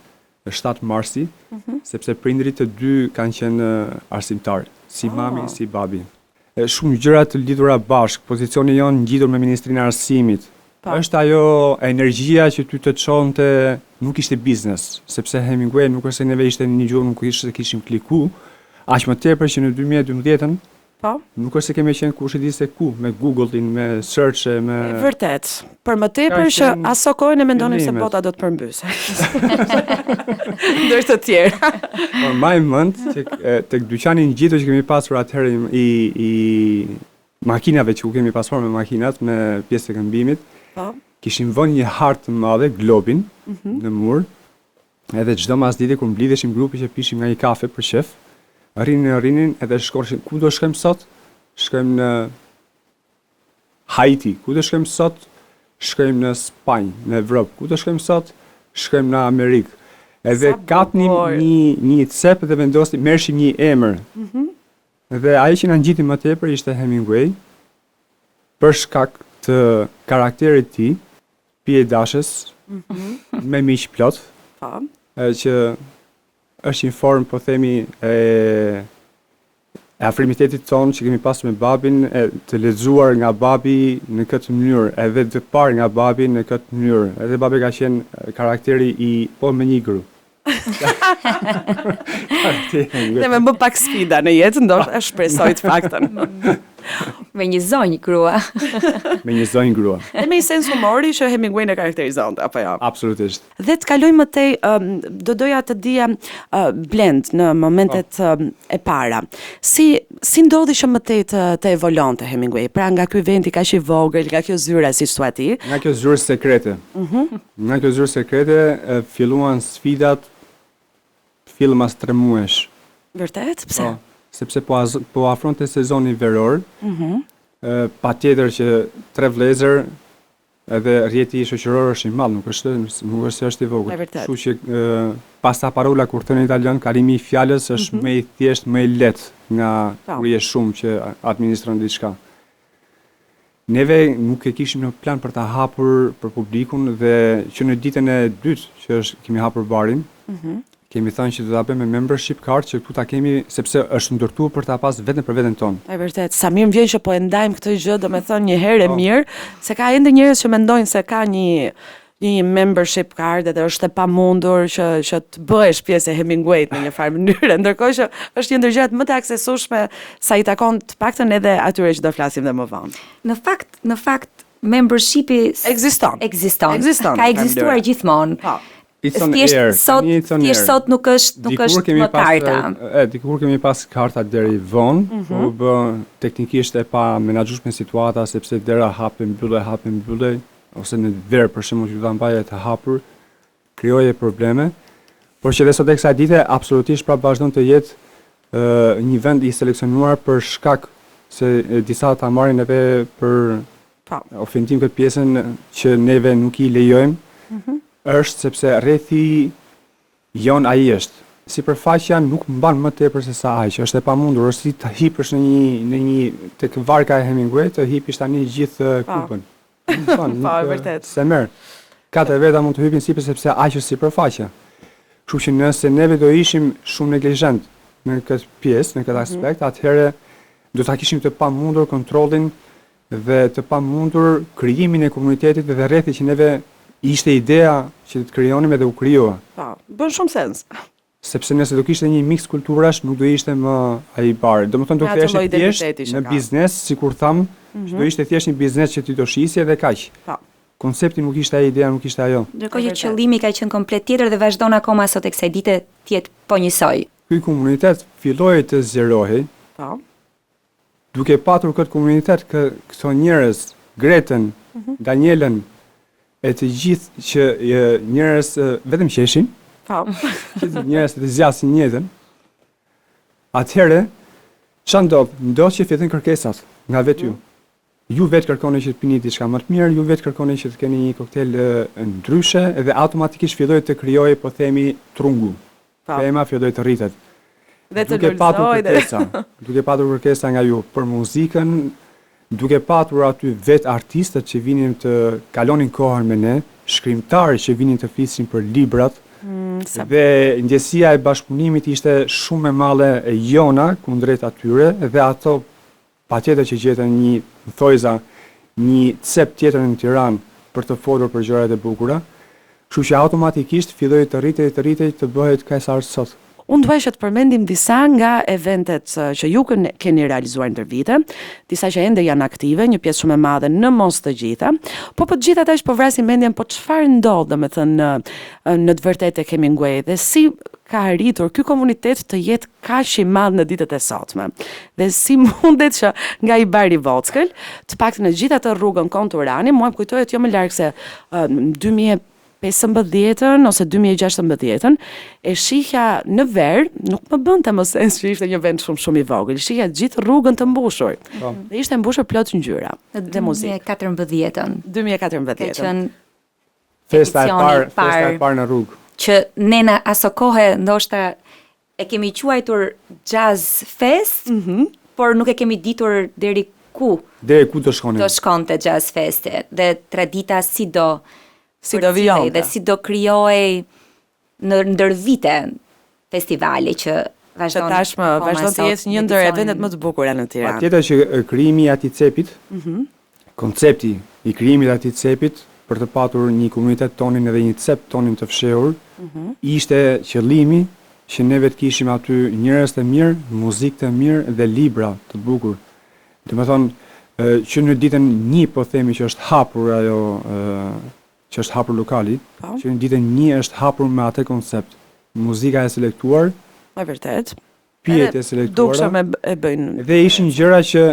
7 marsi, mm -hmm. sepse prindërit të dy kanë qenë arsimtarë, si oh. mami, si babi. E, shumë gjëra të lidhura bashkë, pozicioni jonë ngjitur me Ministrinë e Arsimit. Po. Është ajo energjia që ty të çonte, nuk ishte biznes, sepse Hemingway nuk është se neve ishte një gjuhë, nuk ishte se kishim kliku, aq më tepër që në 2012-ën Po. Nuk është se kemi qenë kush e di se ku, me Google-in, me search-e, me... E vërtetë. Për më tepër që aso kohe ne mendonim se bota do të përmbysej. Ndër të tjera. Po mbaj mend që tek dyqani ngjitur që kemi pasur atëherë i i makinave që ku kemi pasur me makinat me pjesë të këmbimit. Po. Kishim vënë një hartë të madhe, globin, mm -hmm. në mur, Edhe çdo masdite kur mblidheshim grupi që pishim nga një kafe për qef, rrinin e rrinin edhe shkoshim, ku do shkojmë sot? Shkojmë në Haiti, ku do shkojmë sot? Shkojmë në Spanjë, në Evropë, ku do shkojmë sot? Shkojmë në Amerikë. Edhe kapnim një një cep dhe vendosnim, merrshim një emër. Mm -hmm. Dhe ai që na ngjiti më tepër ishte Hemingway, për shkak të karakterit të tij, pijedashës, mm -hmm. me miq plot. Po. Që është një formë, po themi, e e afrimitetit tonë që kemi pasur me babin, e të lexuar nga babi në këtë mënyrë, edhe të parë nga babi në këtë mënyrë. Edhe babi ka qenë karakteri i po me një gru. Dhe me më pak sfida në jetë, ndoshta shpresoj të paktën. Me një zonjë grua. me një zonjë grua. Dhe me një sens humori që Hemingway e karakterizonte, apo jo? Absolutisht. Dhe të kalojmë më tej, um, do doja të dija uh, Blend në momentet oh. um, e para. Si si ndodhi që më tej të, të evolonte Hemingway? Pra nga ky vendi kaq i vogël, nga kjo zyra siç thua ti. Nga kjo zyrë sekrete. Mhm. Mm Nga kjo zyrë sekrete filluan sfidat fill mas 3 muajsh. Vërtet? Pse? Po, sepse po az, po afronte sezoni veror. Mhm. Mm patjetër që tre vëllezër edhe rrjeti shoqëror është i madh, nuk është nuk është se është i vogël. Kështu që passaparola kur thonë italian, kalimi i fjalës është mm -hmm. më i thjeshtë, më i lehtë nga po. kur je shumë që administron diçka. Neve nuk e kishim në plan për ta hapur për publikun dhe që në ditën e dytë që është kemi hapur barin, mm -hmm. kemi thënë që do ta bëjmë me membership card që këtu ta kemi sepse është ndërtuar për ta pas vetëm për veten tonë. E vërtet, sa mirë më vjen që po e ndajmë këtë gjë, domethënë një herë e po. mirë, se ka ende njerëz që mendojnë se ka një një membership card edhe është e pamundur që që të bëhesh pjesë e Hemingway-t në një farë mënyre, ndërkohë që është një ndër gjërat më të aksesueshme sa i takon të paktën edhe atyre që do flasim dhe më vonë. Në fakt, në fakt membershipi ekziston. Ekziston. Ekziston. Ka ekzistuar gjithmonë. Po. It's on thjesht air. Sot, thjesht sot nuk është nuk dikur është më pas, karta. E, dikur kemi pas karta deri vonë, mm -hmm. po u bë teknikisht e pamenaxhueshme situata sepse dera hapej mbyllej hapej mbyllej ose në verë për shembull që ta mbaje të hapur, krijoje probleme, por që dhe sot e kësaj dite absolutisht prapë vazhdon të jetë ë një vend i seleksionuar për shkak se disa ta marrin edhe për po. ofendim këtë pjesën që neve nuk i lejojmë, mm -hmm. është sepse rrethi Jonë ai është. Sipërfaqja nuk mban më tepër se sa aq, është e pamundur, është si të hipësh në një në një tek varka e Hemingway të hipish tani gjithë po. kupën. Nuk mban, nuk, po, e vërtetë. S'e merr. Katër veta mund të hypin sipër sepse aq është sipërfaqja. Kështu që nëse neve do ishim shumë neglizhent në këtë pjesë, në këtë mhm. aspekt, atëherë do ta kishim të pamundur kontrollin. dhe të pamundur krijimin e komunitetit dhe rrethit që neve ishte ideja që të krijonim edhe u krijua. Po, bën shumë sens. Sepse nëse do kishte një miks kulturash nuk do ishte më ai bar. Domethënë do ktheheshe thjesht në biznes, sikur thamë, mm -hmm. do ishte thjesht një biznes që ti do shisje dhe kaq. Po. Koncepti nuk ishte ai, ideja nuk ishte ajo. Ndërkohë që qëllimi ka qenë komplet tjetër dhe vazhdon akoma sot e kësaj dite të jetë po njësoj. Ky komunitet filloi të zgjerohej. Po. Duke patur këtë komunitet, kë, këto njerëz, Gretën, mm -hmm. Danielën, e të gjithë që e, njerëz vetëm qeshin, po. Gjithë njerëz të zgjasin jetën. Atëherë, ça ndodh? Ndodh që fillojnë kërkesat nga vetë ju. Mm -hmm. Ju vetë kërkoni që të pini diçka më të mirë, ju vetë kërkoni që të keni një koktel ndryshe dhe automatikisht filloi të krijohej, po themi, trungu. Po. Pema filloi të rritet. Dhe të duke patur kërkesa, duke patur kërkesa nga ju për muzikën, duke patur aty vetë artistët që vinin të kalonin kohën me ne, shkrimtarë që vinin të flisnin për librat, mm, sa... dhe ndjesia e bashkëpunimit ishte shumë e madhe e jona kundrejt atyre dhe ato Patjetër që gjetën një, në thojza, një cep tjetër në Tiranë për të folur për gjërat e bukura, kështu që automatikisht filloi të rritej, të rritej, të bëhet kaq sa është sot. Unë dua që të përmendim disa nga eventet që ju keni realizuar ndër vite, disa që ende janë aktive, një pjesë shumë e madhe në mos të gjitha, po për të gjithë ata që po vrasin mendjen po çfarë ndodh domethënë në në të vërtetë tek Hemingway dhe si ka arritur ky komunitet të jetë kaq i madh në ditët e sotme dhe si mundet që nga një bar i vockël, të paktën në gjithë atë rrugën Kon Turani, mua më kujtohet jo më larg se në 2015-ën ose 2016-ën, e shihja në verë, nuk më bënte më sens që ishte një vend shumë shumë i vogël, shihja gjithë rrugën të mbushur. Po. Dhe ishte mbushur plot ngjyra dhe muzikë. 2014-ën. 2014-ën. Ka qenë Festa e parë, festa e parë në rrugë. Që ne në aso kohe ndoshta e kemi quajtur Jazz Fest, mm -hmm. por nuk e kemi ditur deri ku. Deri ku do shkonin. Do shkonte Jazz Fest dhe tradita si do si do vijonte dhe si do krijohej në ndër vite festivali që vazhdon që tashmë vazhdon të jetë një ndër eventet më të bukura në Tiranë. Patjetër që krijimi i atij cepit, mm -hmm. koncepti i krijimit të atij cepit për të patur një komunitet tonin edhe një cep tonin të fshehur, mm -hmm. ishte qëllimi që neve të kishim aty njerëz të mirë, muzikë të mirë dhe libra të bukur. Domethënë, që në ditën një po themi që është hapur ajo që është hapur lokali, po. që në ditën një është hapur me atë koncept. Muzika e selektuar. E vërtetë. Pijet e selektuara. Dukshëm e, e bëjnë. Dhe ishin gjëra që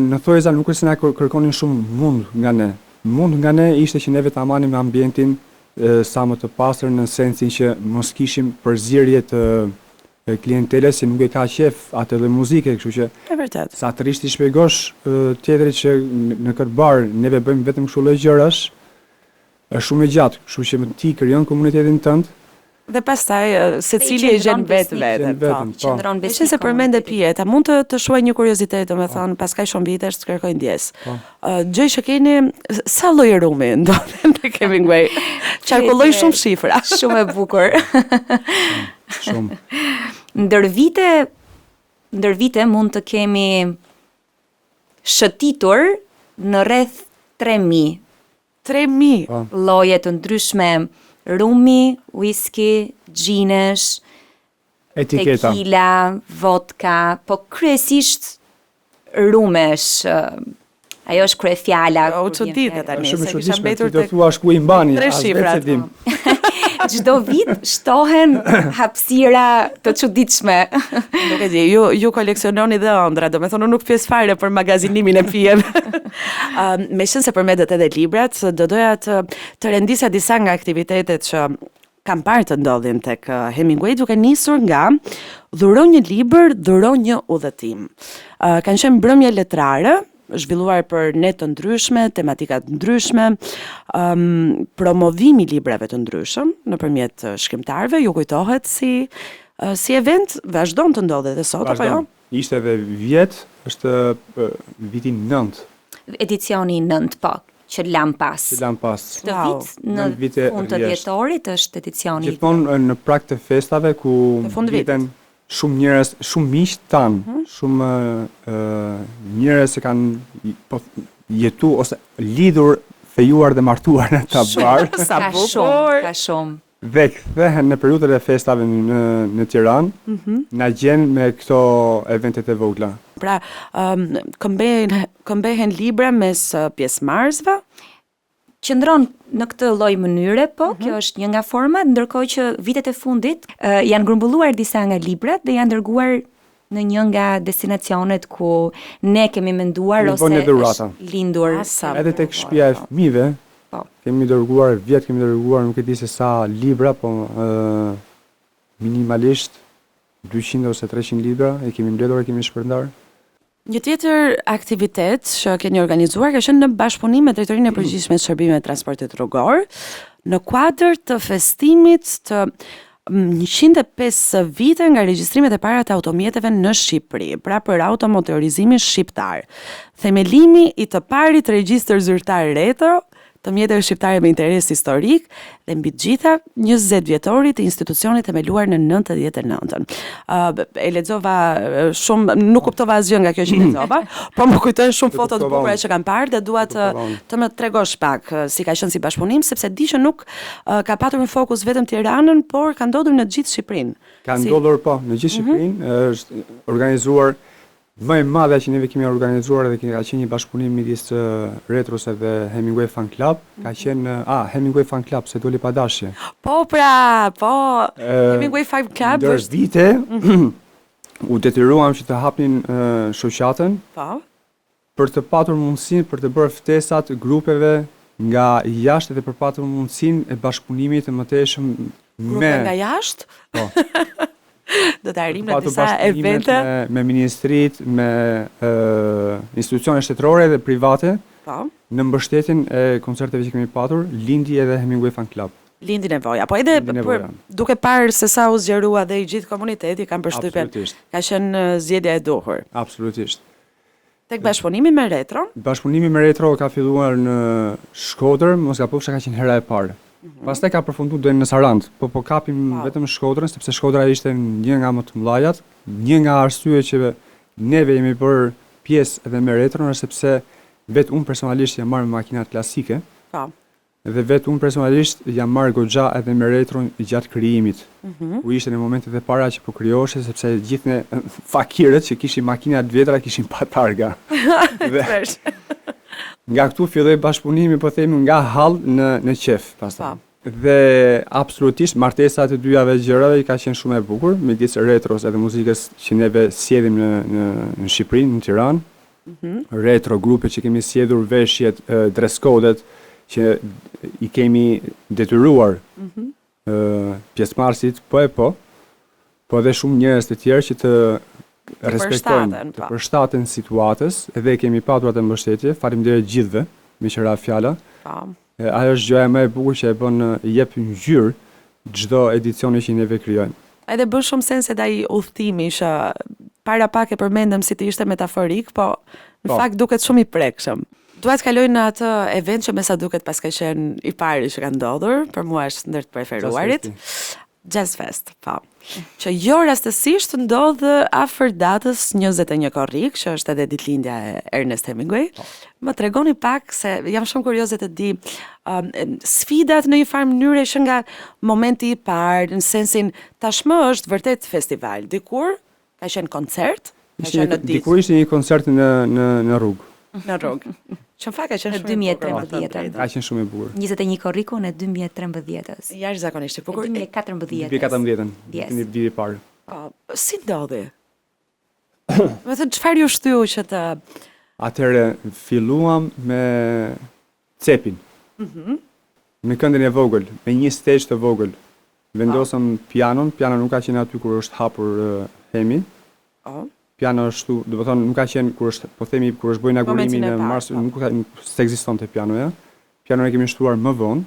në thojza nuk është se na kërkonin shumë mund nga ne. Mund nga ne ishte që neve ta manim ambientin sa më të pastër në sensin që mos kishim përzierje të klientelës që nuk e ka qejf atë lloj muzike, kështu që E vërtetë. sa të rrish t'i shpjegosh tjetrit që në këtë bar neve bëjmë vetëm kështu lloj gjërash, është shumë e gjatë, kështu që ti krijon komunitetin tënd. Dhe pastaj secili e gjen vetë veten, po. Po. Qëndron besnik. Meqenëse përmende pijet, a mund të të shuaj një kuriozitet, domethënë, pas kaq shumë vitesh të kërkoj ndjesë. Po. Gjë që keni, sa lloj rumi ndodhen tek Hemingway? Qarkullojnë shumë shifra. Shumë e bukur. Shumë. Ndër vite, ndër vite mund të kemi shëtitur në rreth 3000 3000 po. lloje të ndryshme rumi, whisky, xhinesh, etiketa, tequila, vodka, po kryesisht rumesh. Ajo është kryefjala. U çudite tani, se kisha mbetur tek. Ti do thuash ku i mbani, as vetë s'e dim. Çdo vit shtohen hapësira të çuditshme. Nuk e di, ju ju koleksiononi dhe ëndrra, domethënë unë nuk pyes fare për magazinimin e pijeve. Ëm, meqenëse përmendët edhe librat, do doja të të rendisja disa nga aktivitetet që kam parë të ndodhin tek Hemingway duke nisur nga dhuro një libër, dhuro një udhëtim. Uh, kanë qenë mbrëmje letrare, zhvilluar për net të ndryshme, tematika të ndryshme, um, promovimi i librave të ndryshëm nëpërmjet shkrimtarëve, ju kujtohet si si event vazhdon të ndodhë edhe sot apo jo? Ishte edhe vjet, është viti 9. Edicioni i 9, po, që lam pas. Që lam pas. Këtë wow. vit në vite fund të dhjetorit është edicioni. Gjithmonë në prag të festave ku mblidhen shumë njerëz, shumë miq tanë, mm -hmm. shumë uh, njerëz që kanë po. jetu ose lidhur, fejuar dhe martuar në Tabar. Sa Ka bukur. shumë, ka shumë. Dhe kthehen në periudhën e festave në në Tiranë, mm -hmm. na gjen me këto eventet e vogla. Pra, um, këmbehen, këmbehen libra mes pjesëmarrësve, Qëndron në këtë lloj mënyre, po, mm -hmm. kjo është një nga format, ndërkohë që vitet e fundit uh, janë grumbulluar disa nga librat dhe janë dërguar në një nga destinacionet ku ne kemi menduar ose është lindur. Sa Edhe tek shtëpia e fëmijëve, po. Kemi dërguar vjet kemi dërguar nuk e di se sa libra, po ë minimalisht 200 ose 300 libra i kemi mbledhur e kemi shpërndarë. Një tjetër aktivitet që keni organizuar ka qenë në bashkëpunim me Drejtorinë e Përgjithshme të Shërbimeve të Transportit Rrugor, në kuadër të festimit të 105 vite nga regjistrimet e para të automjeteve në Shqipëri, pra për automotorizimin shqiptar. Themelimi i të parit regjistër zyrtar retro të mjeteve shqiptare me interes historik dhe mbi të gjitha 20 vjetorit të institucionit themeluar në 99-ën. Uh, e lexova shumë, nuk kuptova asgjë nga kjo që lexova, po më kujtojnë shumë foto të bukura që kam parë dhe dua të të më tregosh pak si ka qenë si bashkëpunim, sepse di që nuk uh, ka patur në fokus vetëm Tiranën, por ka ndodhur në gjithë Shqipërinë. Ka ndodhur po, në gjithë mhm. Shqipërinë mm -hmm. është organizuar Më e madhja që neve kemi organizuar dhe ka qenë një bashkëpunim midis Retros edhe Hemingway Fan Club, ka mhm. qenë ah Hemingway Fan Club se doli pa dashje. Po pra, po Hemingway Fan Club ndër është vite mhm. u detyruam që të hapnin shoqatën. Po. Për të patur mundësinë për të bërë ftesat grupeve nga jashtë dhe për patur mundësinë e bashkëpunimit të mëtejshëm me Grupe nga jashtë? Po. Do të arrijmë në disa evente me, me ministritë, me ë institucione shtetërore dhe private. Po. Në mbështetjen e koncerteve që kemi patur, lindi edhe Hemingway Fan Club. Lindi nevoja. Po edhe për, duke parë se sa u zgjerua dhe i gjithë komuniteti, kam përshtypjen ka qenë zgjedhja e duhur. Absolutisht. Tek bashkëpunimi me Retro? Bashkëpunimi me Retro ka filluar në Shkodër, mos gabofsha ka qenë hera e parë. Mm -hmm. Pastaj ka përfunduar deri në Sarandë, po po kapim wow. vetëm Shkodrën sepse Shkodra ishte një nga më të mëdhajat, një nga arsyet që neve jemi bërë pjesë edhe me Retron është sepse vetë unë personalisht jam marrë me makinat klasike. Po. Dhe vetë unë personalisht jam marrë goxha edhe me retron gjatë krijimit, mm -hmm. ku ishte në momentet e para që po krijoheshe sepse gjithë ne fakirët që kishin makina të vjetra kishin pa targa. dhe nga këtu filloi bashkëpunimi, po themi nga hall në në qef pastaj. Po. Dhe absolutisht martesa e të dyjave gjërave ka qenë shumë e bukur, midis retros edhe muzikës që neve sjellim në në në Shqipëri, në Tiranë. Mm -hmm. Retro grupe që kemi sjellur veshjet, dress code-et që i kemi detyruar mm -hmm. pjesëmarrësit po e po, po edhe shumë njerëz të tjerë që të respektojnë, të po. përshtaten situatës, edhe kemi patur atë mbështetje. Faleminderit gjithëve, meqë ra fjala. Po. Ajo është gjëja më e bukur që e bën i jep ngjyrë çdo edicioni që neve krijojmë. Edhe bën shumë sens edhe ai udhëtimi që para pak e përmendëm si të ishte metaforik, po në po. fakt duket shumë i prekshëm. Dua të kaloj në atë event që me sa duket paska qenë i pari që ka ndodhur, për mua është ndër të preferuarit. Jazz Fest, po. Që jo rastësisht ndodh afër datës 21 korrik, që është edhe ditëlindja e Ernest Hemingway. Po. Më tregoni pak se jam shumë kurioze të di um, sfidat në një farë mënyre që nga momenti i parë, në sensin tashmë është vërtet festival. Dikur Ka qenë koncert? Ka qenë në ditë. Dikur ishte një koncert në në në rrugë. Në rrugë. Që në fakt ka qenë shumë e bukur. 2013. Ka qenë shumë e bukur. 21 korrikun e 2013-ës. Jashtëzakonisht e bukur. 2014. 2014-ën. Yes. Në vitin e parë. Po, si ndodhi? Domethënë çfarë ju shtyu që të Atëherë filluam me cepin. Mm -hmm. Me këndin e vogël, me një stage të vogël. Vendosëm pianon, piano nuk ka qenë aty kur është hapur uh, Hemi. Oh. Piano është, do të thonë nuk ka qenë kur është, po themi kur është bërë inaugurimi në mars, po. nuk ka nuk s'ekzistonte pianoja. Pianon e kemi shtuar më vonë.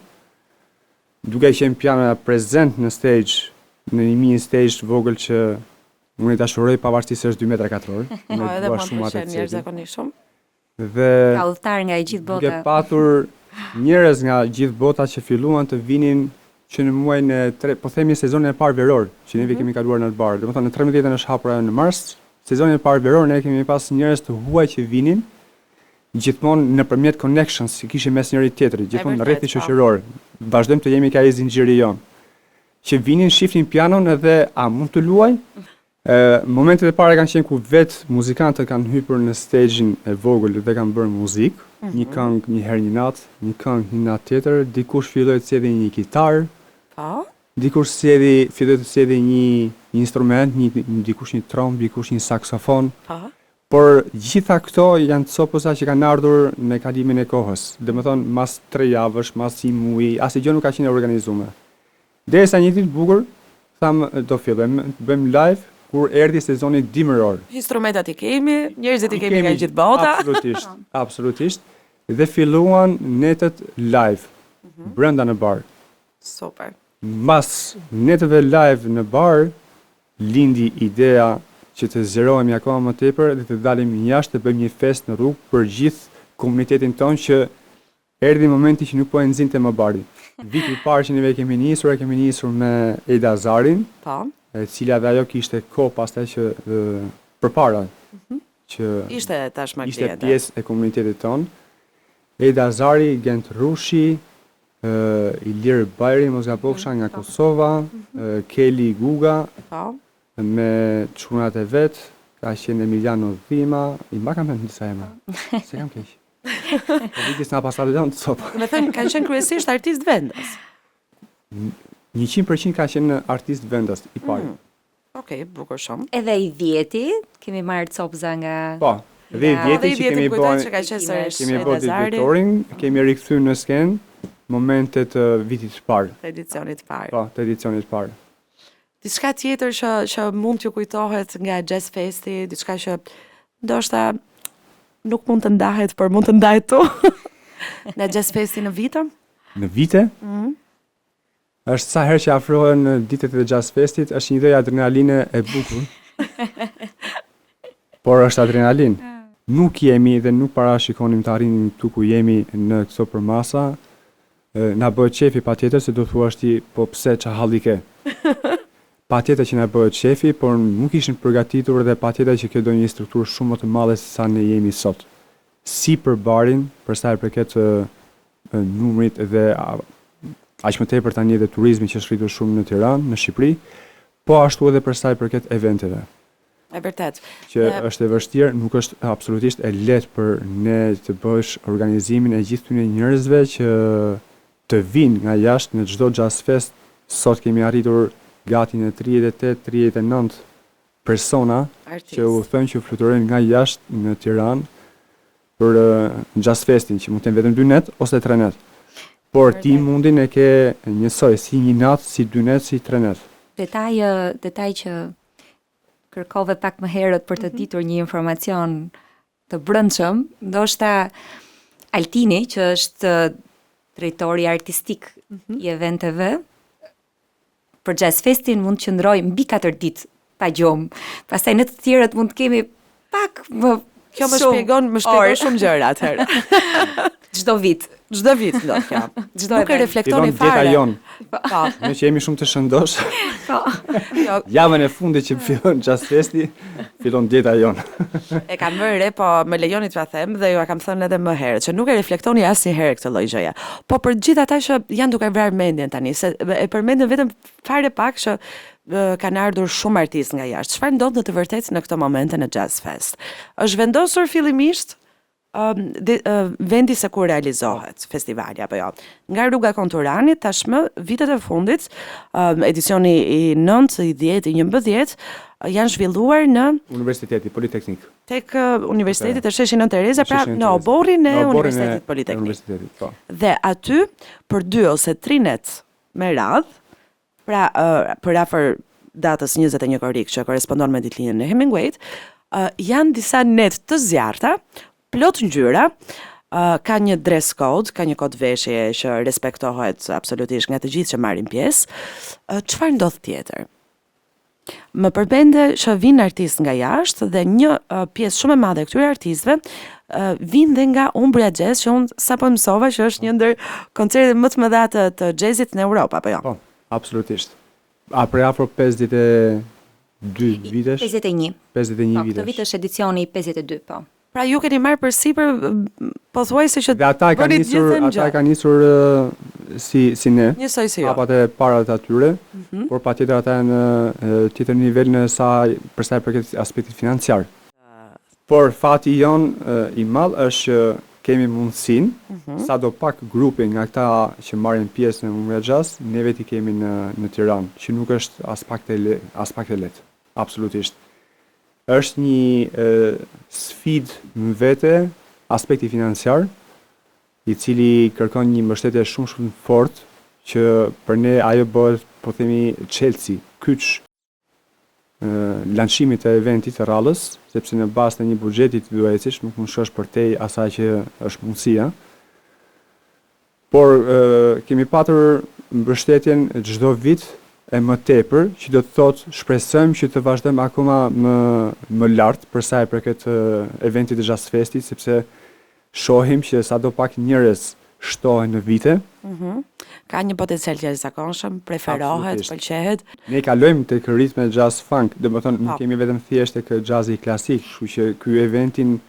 Duke qenë pianoja prezent në stage, në një mini stage të vogël që unë e dashuroj pavarësisht se është 2 metra katror. Unë e dua shumë atë cepin. Jashtëzakonisht shumë. Dhe ka udhëtar nga e gjithë bota. Duke patur njerëz nga gjithë bota që filluan të vinin që në muajin e tre, po themi sezonin e parë veror, që neve mm -hmm. kemi kaluar në Bar. Domethënë në 13-ën është hapur ajo në mars, sezonin e parë veror ne kemi pas njerëz të huaj që vinin. Gjithmonë nëpërmjet connections që kishim mes njëri tjetrit, gjithmonë rrethi po. shoqëror. Vazhdojmë të jemi ka ai zinxhiri jonë. Që vinin shifnin pianon edhe a mund të luaj? Ë momentet e para kanë qenë ku vetë muzikantët kanë hypur në stage-in e vogël dhe kanë bërë muzikë, mm -hmm. një mhm. këngë një herë një natë, një këngë një natë tjetër, dikush filloi të sjelli një kitarë. Po. Dikush sjelli, filloi të sjelli një një instrument, një, një dikush një trombë, dikush një saksofon. Po. Por gjitha këto janë copëza që kanë ardhur me kalimin e kohës, domethënë mas tre javësh, mas një muaji, asnjë gjë nuk ka qenë e organizume. Derisa një ditë të bukur thamë do fillojmë të bëjmë live kur erdhi sezoni dimëror. Instrumentat i kemi, njerëzit i kemi nga gjithë bota. Absolutisht, absolutisht. Dhe filluan netët live brenda në bar. Super. Mbas netëve live në bar, lindi ideja që të zgjerohemi akoma më tepër dhe të dalim jashtë të bëjmë një festë në rrugë për gjithë komunitetin tonë që erdhi momenti që nuk po e nxinte më bari. Viti i parë që neve kemi nisur, e kemi nisur me Eda Zarin, Po. e cila dhe ajo kishte kohë pastaj që përpara që Ishte tashmë ishte pjesë e komunitetit tonë. Eda Zari, Gent Rrushi, Ilir Bajri, mos gabofsha nga Kosova, Keli Guga, po. me çunat e vet, ka qenë Emiliano Dhima, i mbaka mend disa emra. S'e kam keq. Po viti s'na paska lënë copë. Domethënë, kanë qenë kryesisht artistë vendas. 100% ka qenë artist vendas, i pari. Mm. Okej, okay, bukur shumë. Edhe i vjeti, kemi marrë copëza nga Po. Dhe i vjeti që kemi bërë, që ka qenë sërish kemi bërë dhjetorin, kemi rikthy në skenë momentet të vitit të parë. Të edicionit të parë. Po, të edicionit të parë. Diçka tjetër që që mund t'ju kujtohet nga Jazz Festi, diçka që ndoshta nuk mund të ndahet, por mund të ndahet tu. nga Jazz Festi në vite? Në vite? Mhm. Mm Është sa herë që afrohen ditët e Jazz Festit, është një lloj adrenaline e bukur. Por është adrenalinë. Nuk jemi dhe nuk parashikonim të arrinim këtu ku jemi në këto përmasa. Na bëhet qefi patjetër se do thuash ti po pse ça halli ke. Patjetër që na bëhet qefi, por nuk ishim përgatitur dhe patjetër që kjo do një strukturë shumë më të madhe se sa ne jemi sot. Si për barin, për sa i përket numrit dhe aq më tepër tani edhe turizmi që është rritur shumë në Tiranë, në Shqipëri, po ashtu edhe për sa i përket eventeve. E vërtetë. Që dhe... është e vështirë, nuk është absolutisht e lehtë për ne të bësh organizimin e gjithë këtyre njerëzve që të vijnë nga jashtë në çdo Jazz Fest. Sot kemi arritur gati në 38, 39 persona Artist. që u thënë që fluturojnë nga jashtë në Tiranë për Jazz Festin, që mund të jenë vetëm dy net ose tre net. Por ti mundin e ke njësoj, si një natë, si dy net, si tre net. Detaj, detaj që kërkove pak më herët për të mhm. ditur një informacion të brendshëm, ndoshta Altini, që është drejtori artistik mm -hmm. i eventeve, për Jazz Festin mund të qëndrojë mbi 4 ditë pa gjumë. Pastaj ne të tjerët mund të kemi pak më Kjo më shpjegon, më shpjegon shumë gjëra atëherë. Çdo vit. Çdo vit ndodh kjo. Çdo Nuk e reflektoni fare. Dieta jonë. Po. Ne që jemi shumë të shëndoshë. Po. Jo. Javën e fundit që fillon Jazz Festi, fillon dieta jonë. E kam vënë re, po më lejoni t'ua them dhe jua kam thënë edhe më herët që nuk e reflektoni asnjëherë këtë lloj gjëje. Po për të gjithë ata që janë duke vrarë mendjen tani, se e përmendën vetëm fare pak që kanë ardhur shumë artistë nga jashtë. Çfarë ndodh në të vërtetë në këto momente në Jazz Fest? Është vendosur fillimisht vendi se ku realizohet festivali apo jo. Nga rruga Kon Turanit tashmë vitet e fundit, edicioni i 9, i 10, i 11 janë zhvilluar në Universiteti Politeknik. Tek Universiteti te Sheshi Nënë Tereza, pra në oborrin e Universitetit Politeknik. Universitetit, po. Dhe aty për 2 ose 3 net me radhë, pra përafër datës 21 korrik që korrespondon me ditëlindjen e Hemingwayt, janë disa net të zjarrta, plot ngjyra, ka një dress code, ka një kod veshjeje që respektohet absolutisht nga të gjithë që marrin pjesë. Çfarë ndodh tjetër? Më përmende që vijnë artistë nga jashtë dhe një pjesë shumë e madhe e këtyre artistëve vijnë dhe nga Umbria Jazz që unë sapo mësova që është një ndër koncertet më të mëdha të, të jazzit në Europë apo jo? Po, absolutisht. A prej afro 52 vitesh? 51. 51 po, vitesh. Këtë vit është edicioni i 52, po. Pra ju keni marrë përsipër pothuajse që Dhe ata e kanë nisur, ata e kanë nisur si si ne. Njësoj si ju. Hapat e para të atyre, mm -hmm. por patjetër ata janë në tjetër nivel në sa për sa i përket aspektit financiar. Por fati jonë i madh është që kemi mundësinë, mm -hmm. sado pak grupe nga këta që marrin pjesë në Umbria Jazz, neve t'i kemi në në Tiranë, që nuk është aspak e le, aspak e lehtë. Absolutisht. Është një sfidë më vete aspekti financiar, i cili kërkon një mbështetje shumë shumë të fortë që për ne ajo bëhet po themi çelësi, kyç lançimit të eventit të radhës, sepse në bazë të një buxheti ti duhet ecësh, nuk mund të shkosh përtej asaj që është mundësia. Por kemi patur mbështetjen çdo vit e më tepër, që do të thotë shpresojmë që të vazhdojmë akoma më më lart për sa i përket eventit të Jazz Festit, sepse shohim që sado pak njerëz shtohen në vite. Mm -hmm. Ka një potencial të jashtëzakonshëm, preferohet, pëlqehet. Ne kalojmë tek ritme jazz funk, domethënë nuk po. jemi vetëm thjesht tek jazzi klasik, kështu që ky eventin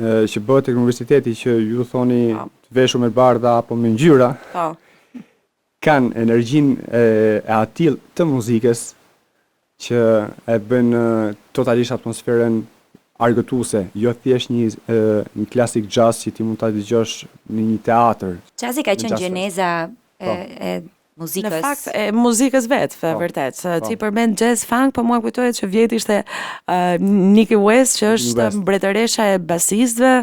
që bëhet tek universiteti që ju thoni po. të veshur me bardha apo me ngjyra. Po. Kanë energjinë e, e atillë të muzikës që e bën totalisht atmosferën argëtuese, jo thjesht një një klasik jazz që ti mund ta dëgjosh në një teatër. Jazzi ka qenë gjeneza e, po. e muzikës. Në fakt, e muzikës vetë, e po, vërtet. Se po. ti përmend jazz funk, po mua kujtohet që vjet ishte uh, Nikki West, që është West. mbretëresha e basistëve,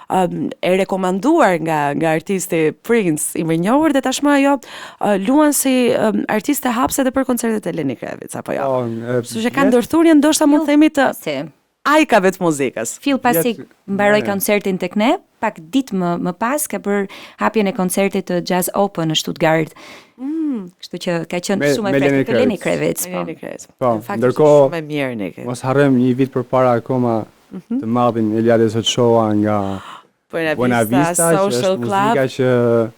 um, e rekomanduar nga nga artisti Prince i mirënjohur dhe tashmë ajo uh, luan si um, artiste hapëse edhe për koncertet e Lenny Kravitz apo jo. Po, Kështu që ka ndërthurje ndoshta mund të themi të si. Ajkave të muzikës. Fill pasi mbaroi koncertin tek ne, pak ditë më më pas ka bërë hapjen e koncertit të Jazz Open në Stuttgart. Mm. Kështu që ka qenë me, shumë e freskët të Lenny Kravitz. Po. Lenny Kravitz. Po, në fakt ndërkohë shumë e mirë Nikki. Mos harrojmë një vit përpara akoma mm -hmm. të madhin Eliades Ochoa nga Buena Vista, Buena Vista Social që është Club. muzika që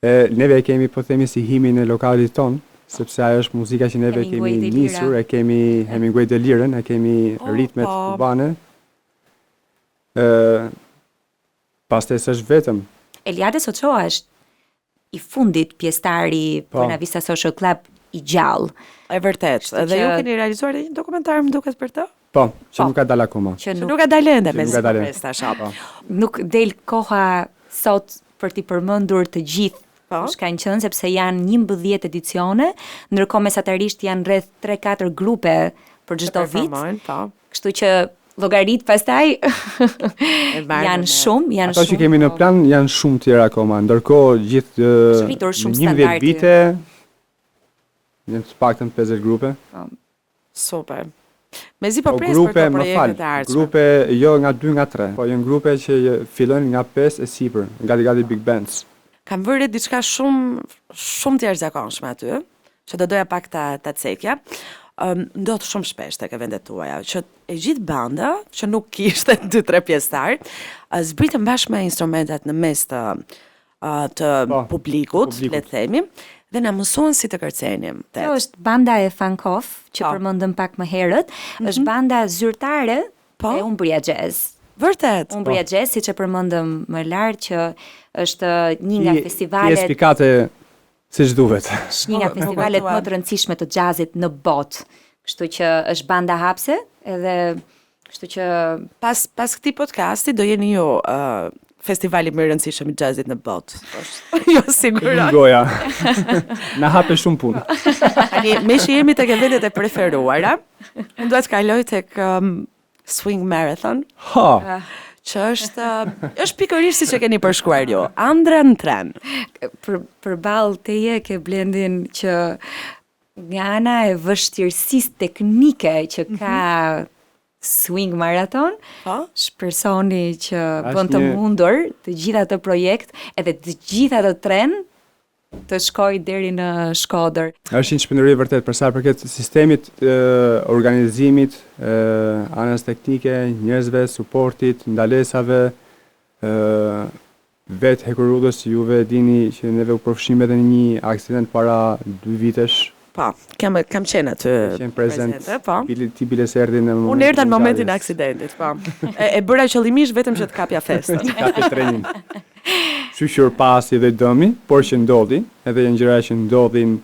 E neve e kemi po themi si himnin e lokalit tonë, sepse ajo është muzika që neve kemi nisur, e kemi Hemingway Delirën, e kemi oh, ritmet po. kubane. Ë pastaj s'është vetëm. Eliades Ochoa është i fundit pjesëtar i po. Buena Vista Social Club i gjallë. E vërtetë. Dhe ju keni realizuar një dokumentar më duket për të? Po, që po. nuk ka dalë akoma. Që nuk, nuk ka dalë ende, me sa pres ta shoh. Po. Nuk del koha sot për t'i përmendur të gjithë po. kush kanë qenë sepse janë 11 edicione, ndërkohë mesatarisht janë rreth 3-4 grupe për çdo vit. Po. Kështu që llogaritë pastaj janë shumë, janë shumë. Ato që kemi në po. plan janë shumë tjera akoma. Ndërkohë gjithë rritur shumë standardi. 11 vite janë të paktën 50 grupe. Po. Super. Mezi po, po pres për këto projekte të ardhshme. Grupe jo nga 2 nga 3, po janë grupe që fillojnë nga 5 e sipër, gati gati big bands. Kam vënë re diçka shumë shumë të jashtëzakonshme aty, që do doja pak ta ta cekja. Ëm ndodh shumë shpesh tek eventet tuaja që e gjithë banda, që nuk kishte 2-3 pjesëtar, zbritën bashkë me instrumentat në mes të të po, publikut, publikut, le të themi, dhe na mësuan si të kërcenim. Kjo është banda e Funkoff që po. përmendëm pak më herët, mm -hmm. është banda zyrtare po? e Umbria Jazz. Vërtet. Umbria po. Jazz, siç e përmendëm më lart që është një nga festivalet Ti spikate siç duhet. Është një nga po, festivalet më të rëndësishme të jazzit në botë. Kështu që është banda hapëse edhe Kështu që pas pas këtij podcasti do jeni ju uh, festivali më i rëndësishëm i jazzit në botë. Jo siguroj. Goja. Na hape shumë punë. Tani meqë jemi tek eventet e preferuara, unë dua të kaloj tek um, Swing Marathon. Ha. Ah. Që është është pikërisht siç e keni përshkruar ju. Ëndrra në tren. Për përballë teje ke Blendin që Nga ana e vështirësisë teknike që mhm. ka mm -hmm. Swing Marathon, po? është personi që bën të mundur të gjithë atë projekt edhe të gjithë atë tren të shkojë deri në Shkodër. Është një çmenduri vërtet për sa i përket sistemit të organizimit, anës teknike, njerëzve, suportit, ndalesave, ë Vetë hekurudhës juve e dini që neve u përfshimë edhe në një aksident para dy vitesh. Po, kam kam qenë aty. Qenë prezent. Prezente, po. Bile ti bile se erdhi në momentin. Unë erdha në momentin e aksidentit, po. E, e bëra qëllimisht vetëm që të kapja festën. Kapje trenin. Shyqyr pasi dhe dëmi, por që ndodhi, edhe janë gjëra që ndodhin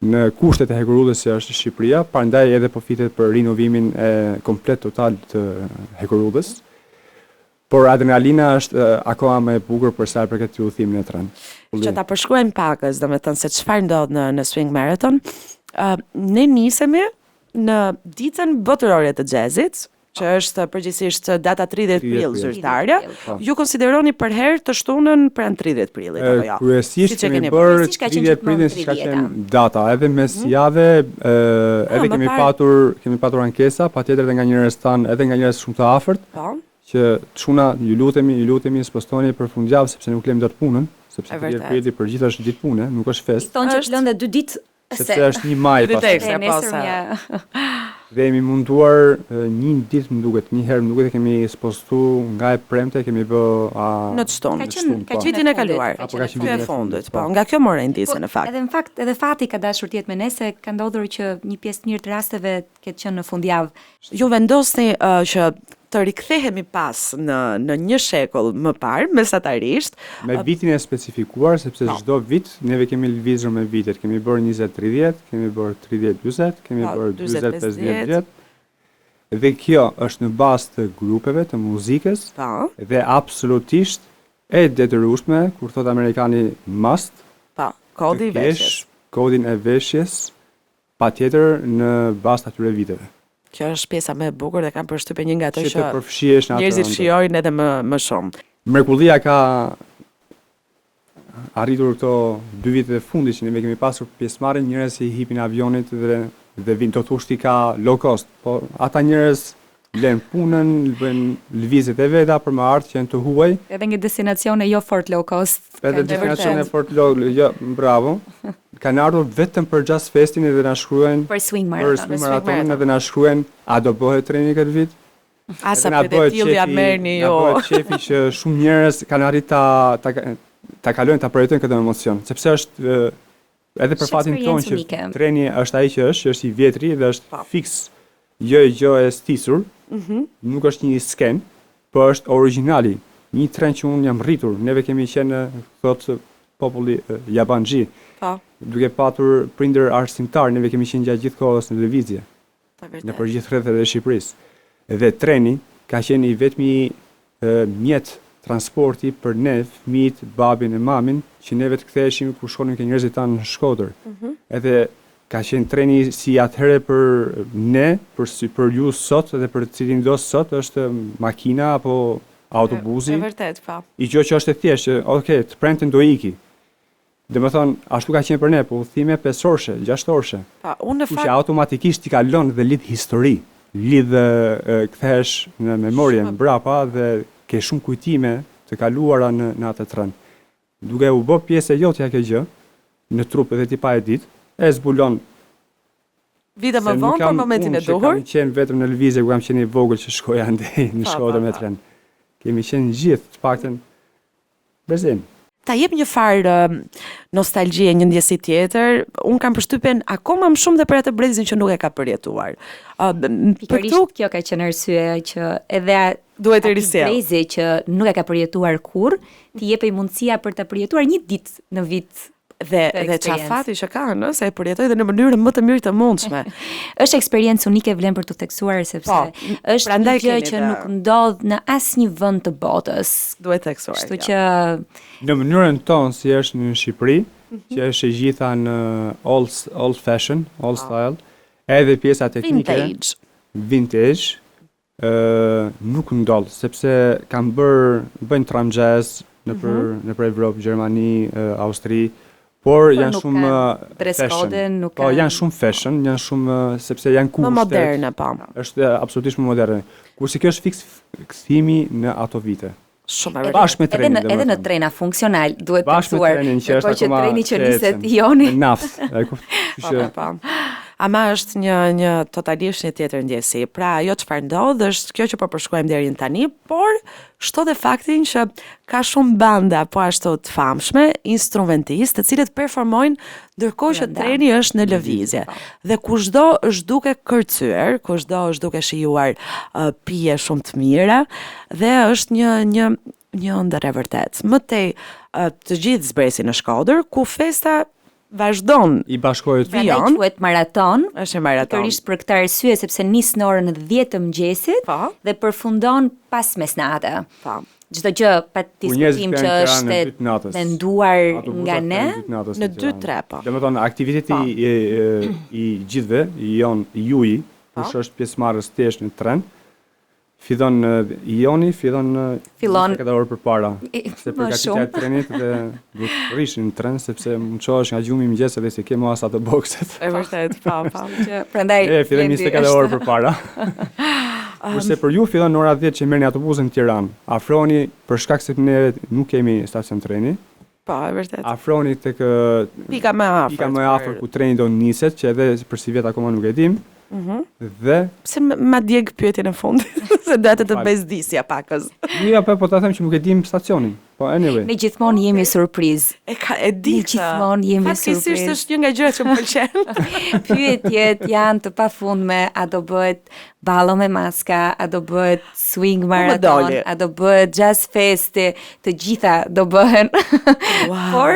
në kushtet e hekurudhës që është Shqipëria, prandaj edhe po flitet për rinovimin e komplet total të hekurudhës. Por adrenalina është akoma më e bukur për sa i përket udhëtimit në tren. Që ta përshkruajmë pakës, domethënë se çfarë ndodh në në Swing Marathon, uh, ne nisemi në ditën botërore të jazzit, që është përgjithsisht data 30 prill zyrtare. Po. Ju konsideroni përherë të shtunën pranë 30 prillit apo jo? Kryesisht kemi bërë 30 prillin siç ka qenë data, edhe mes mhm. jave edhe kemi patur kemi patur ankesa, patjetër edhe nga njerëz tanë, edhe nga njerëz shumë të afërt. Po. Që çuna, ju lutemi, ju lutemi, spostoni për fundjavë sepse nuk lëmë dot punën, sepse 30 prilli për gjithë është ditë pune, nuk është festë. Thonë që të lënë dhe dy ditë Sepse është një maj pas. Dy po se. Dhe jemi munduar një ditë më duket, një herë më duket e kemi spostu nga e premte kemi bë a në të shtunë. Ka qenë ka po. qenë vitin e kaluar. Apo ka qenë vitin e fundit, po. Nga kjo mora indicien po, në fakt. Edhe në fakt edhe fati ka dashur të jetë me ne se ka ndodhur që një pjesë të mirë të rasteve të ketë qenë në fundjavë. Ju vendosni uh, që të rikthehemi pas në në një shekull më parë, mesatarisht. Me vitin e specifikuar, sepse po. çdo vit neve kemi lëvizur me vitet, kemi bërë 20-30, kemi bërë 30-40, kemi po, bërë 40-50 vjet. Dhe kjo është në bazë të grupeve të muzikës po. dhe absolutisht e detyrueshme, kur thotë amerikani must, po, kodi i veshjes. Kodin e veshjes Patjetër në bazë të atyre viteve. Kjo është pjesa më e bukur dhe kam përshtypjen një nga ato që të përfshihesh në atë njerëzit shijojnë edhe më më shumë. Mrekullia ka arritur këto dy vitet e fundit që ne kemi pasur pjesëmarrje njerëz që i hipin avionit dhe dhe vijnë do thosh ti ka low cost, po ata njerëz lënë punën, bëjnë lëvizjet e veta për me ardhë që janë të huaj. Edhe nga destinacione jo fort low cost. Edhe destinacione fort low, jo, bravo. Kanë ardhur vetëm për Jazz Festin edhe na shkruajnë për Swing Marathon. Për Swing Marathon edhe na shkruajnë a do bëhet treni këtë vit? A sa për të tillë ja merrni ju. Na bëhet qefi që shumë njerëz kanë arritur ta ta ta kalojnë ta përjetojnë këtë emocion, sepse është Edhe për fatin tonë që treni është ai që është, që është i vjetri dhe është po. fiks jo e gjë e stisur, mm -hmm. nuk është një skenë, po është origjinali. Një tren që unë jam rritur, neve kemi qenë, thotë populli jabanxhi. Po. Duke patur prindër arsimtar, neve kemi qenë gjatë gjithë kohës në lëvizje. Nëpër gjithë rrethet e Shqipërisë. Dhe treni ka qenë i vetmi mjet transporti për ne fëmijët, babin e mamin, që neve të ktheheshim kur shkonim ke njerëzit tanë në Shkodër. Mm -hmm. Edhe ka qenë treni si atëherë për ne, për si për ju sot dhe për cilindo sot është makina apo autobusi. E vërtet, po. I gjë që është e thjeshtë, që ok, të premten do iki. Domethënë, ashtu ka qenë për ne, po udhëtime 5 orëshe, 6 orëshe. Po, unë në fakt që automatikisht ti kalon dhe lidh histori, lidh kthehesh në memorie mbrapa dhe ke shumë kujtime të kaluara në në atë tren. Duke u bë pjesë e jotja kjo gjë në trup edhe ti pa e ditë, e zbulon Vite më vonë, por momentin e duhur. Unë kam qenë vetëm në lëvizje kur kam qenë i vogël që shkoja andej në po, Shkodër po, me po. tren. Kemi qenë gjithë, të paktën Brezin. Ta jep një farë nostalgjie, një ndjesi tjetër. Unë kam përshtypjen akoma më shumë dhe për atë brezin që nuk e ka përjetuar. Uh, për këtu kjo ka qenë arsyeja që edhe duhet të risjell. Brezi që nuk e ka përjetuar kurrë, t'i jepej mundësia për ta përjetuar një ditë në vit Dhe dhe ça fati që kanë, ëh, se e përjetoi dhe në mënyrën më të mirë të mundshme. është eksperiencë unike vlen për t'u theksuar sepse po, është një gjë që nuk ndodh në asnjë vend të botës. Duhet theksuar. Kështu që në mënyrën tonë si është në Shqipëri, mm -hmm. që është e gjitha në old old fashion, old po. style, edhe pjesa teknike vintage. Vintage, Nuk ndodh, sepse kanë bërë, bëjnë tram jazz nëpër mm -hmm. nëpër Evropë, Gjermani, Austri, por, por janë shumë fashion. Nuk po janë shumë fashion, janë shumë sepse janë kushte. Më moderne po. Është absolutisht më moderne. Kurse kjo është fiks kthimi në ato vite. Shumë e vërtetë. Bashkë me trenin, edhe në, edhe në trena funksional duhet të theksuar. Bashkë me trenin që është akoma që treni që niset joni. Me naftë, e kupton? Po, po, po. Ama është një një totalisht një tjetër ndjesi. Pra ajo çfarë ndodh është kjo që po përshkruajmë deri në tani, por shto dhe faktin që ka shumë banda po ashtu të famshme, instrumentistë, të cilët performojnë ndërkohë që treni është në lëvizje. Po. Dhe kushdo është duke kërcyer, kushdo është duke shijuar uh, pije shumë të mira dhe është një një një ëndërr e vërtetë. Më tej uh, të gjithë zbresin në Shkodër, ku festa vazhdon. I bashkohet. Prandaj quhet maraton. Është një maraton. Pikërisht për këtë arsye sepse nis në orën 10 të mëngjesit po. dhe përfundon pas mesnate. Po. Çdo gjë pa diskutim që është menduar nga ne në 2-3 po. Domethënë aktiviteti po. i, i, i gjithëve, i jon, i juji, po. kush është pjesëmarrës thjesht në tren, Fillon i joni, fillon fillon 24 orë përpara. Se përgatitja e trenit dhe duhet të rrish në tren sepse mund çohesh nga gjumi në mëngjes edhe s'i ke më as ato bokset. E vërtet, po, po. Që prandaj e fillojmë 24 orë përpara. Kurse për ju fillon në ora 10 që merrni autobusin në Tiranë. Afroni për shkak se ne nuk kemi stacion treni. Po, e vërtet. Afroni tek pika më e afërt. Pika më e afërt ku treni do niset, që edhe për sivjet akoma nuk e dim. Mhm. Mm dhe pse ma djeg pyetjen e fundit, se doja të të bezdisja pakëz. Ja, po po ta them që nuk e dim stacionin. Po anyway. Ne gjithmonë jemi surprizë. E ka e di. Ne gjithmonë jemi surprizë. Fatkeqësisht është një nga gjërat që më pëlqen. Pyetjet janë të pafundme, a do bëhet ballo me maska, a do bëhet swing maraton, a do bëhet jazz festi, të gjitha do bëhen. Wow. Por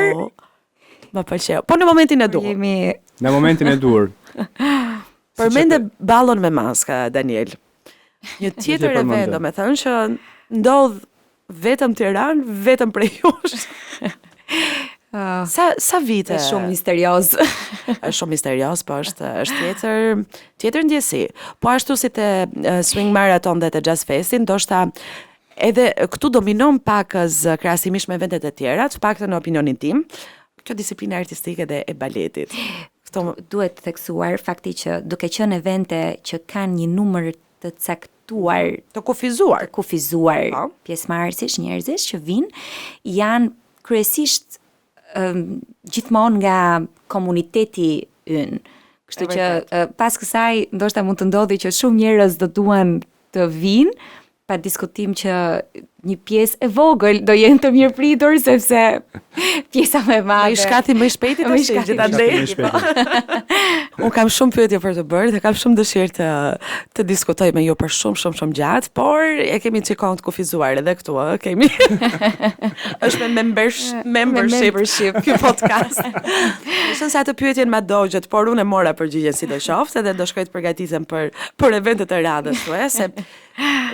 më pëlqeu. Po në momentin e duhur. Jemi në momentin e duhur. Përmende ballon me maska, Daniel. Një tjetër event, domethënë që ndodh vetëm Tiranë, vetëm prej jush. Uh, sa sa vite? Është shumë misterioz. është shumë misterioz, po është është tjetër tjetër ndjesi. Po ashtu si te Swing Marathon dhe te Jazz Festi, ndoshta edhe këtu dominon pakëz krahasimisht me vendet e tjera, të paktën në opinionin tim, kjo disiplinë artistike dhe e baletit. Këto duhet theksuar fakti që duke qenë evente që kanë një numër të caktuar të kufizuar, të kufizuar po. pjesëmarrësish, njerëzish që vijnë, janë kryesisht um, gjithmonë nga komuniteti ynë. Kështu që uh, pas kësaj ndoshta mund të ndodhi që shumë njerëz do duan të vijnë, pa diskutim që një pjesë e vogël do jenë të mirëpritur sepse pjesa më e madhe. Më i shkathi më i shpejti Më i tash gjithandej. Më i shpejti. Unë kam shumë pyetje për të bërë dhe kam shumë dëshirë të të diskutoj me ju për shumë shumë shumë gjatë, por e kemi çik kohën të kufizuar edhe këtu, ë, kemi. Është me members, membership, membership. ky podcast. Shumë se atë pyetjen ma dogjët, por unë e mora përgjigjen sidoqoftë edhe do shkoj të përgatitem për për eventet e radhës tuaja se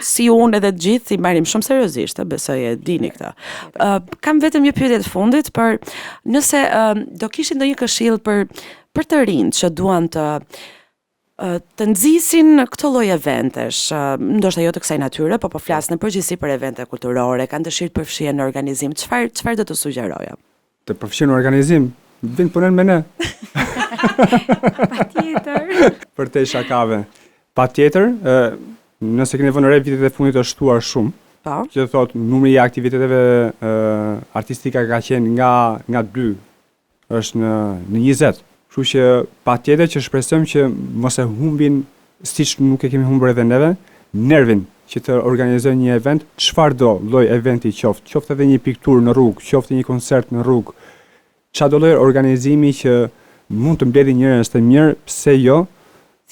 si unë edhe të gjithë i marrim shumë seriozisht, ë, besoj e dini këtë. Ë kam vetëm një pyetje të fundit për nëse uh, do kishit ndonjë këshill për për të rinjtë që duan të ë, të nxisin këto lloj eventesh, ë, ndoshta jo të kësaj natyre, po po flas në përgjithësi për evente kulturore, kanë dëshirë të përfshihen në organizim, çfarë çfarë do të sugjeroja? Të përfshihen në organizim, vin punojnë me ne. Patjetër. Përtej shakave. Patjetër, ë nëse keni vënë re vitet e fundit është shtuar shumë. Po. Që do thotë numri i aktiviteteve ë artistika ka qenë nga nga 2 është në në 20. Kështu që patjetër që shpresojmë që mos e humbin siç nuk e kemi humbur edhe neve, nervin që të organizojnë një event, çfarë do lloj eventi qoftë, qoftë edhe një pikturë në rrugë, qoftë një koncert në rrugë, çfarë do lloj organizimi që mund të mbledhin njerëz të mirë, pse jo?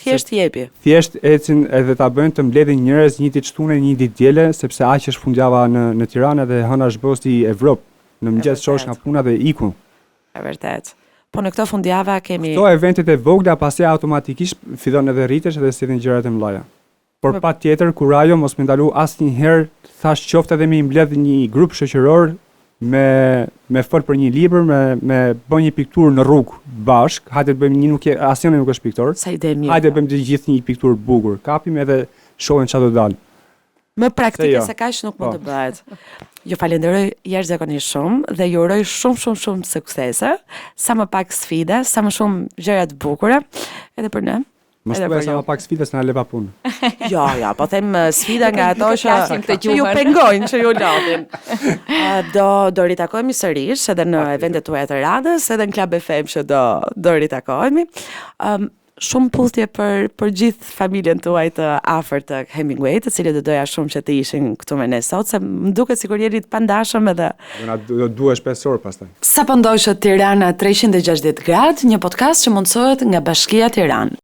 Thjesht jepi. Thjesht ecin edhe ta bëjnë të mbledhin njerëz një ditë shtune, një ditë diele, sepse aq është fundjava në në Tiranë dhe hëna është bërë si Evropë. Në mëngjes çohesh nga puna dhe iku. E vërtet. Po në këto fundjava kemi Këto eventet e vogla pastaj automatikisht fillon edhe rritesh edhe sjellin gjërat e mëdha. Por patjetër kurajo mos me ndalu asnjëherë, thash qoftë edhe me i mbledh një grup shoqëror me me fol për një libër, me me bë një pikturë në rrugë bashk, hajde të bëjmë një nuk je asnjëri nuk është piktor. Sa ide e mirë. Hajde bëjmë të gjithë një pikturë bukur. Kapim edhe shohim çfarë do dalë. Më praktike jo. se kaq nuk mund Po. të bëhet. Ju falenderoj jashtëzakonisht shumë dhe ju uroj shumë shumë shumë suksese, sa më pak sfida, sa më shumë gjëra të bukura, edhe për ne. Mos Edhe thuaj për sa ju. më pak sfida se na le pa punë. Jo, jo, po them eh, sfida nga ato Nuk e që flasim këtë që ju gjuhën. pengojnë, që ju lodhin. Eh, do do ritakohemi sërish edhe në eventet tuaja të radhës, edhe në Club FM që do do ritakohemi. Ëm Shumë puthje për për gjithë familjen tuaj të afërt të Hemingway, të cilët do doja shumë që të ishin këtu me ne sot, se më duket sikur jeni të pandashëm edhe Do na do duhesh 5 orë pastaj. Sapo ndoqët Tirana 360 gradë, një podcast që mundësohet nga Bashkia Tiranë.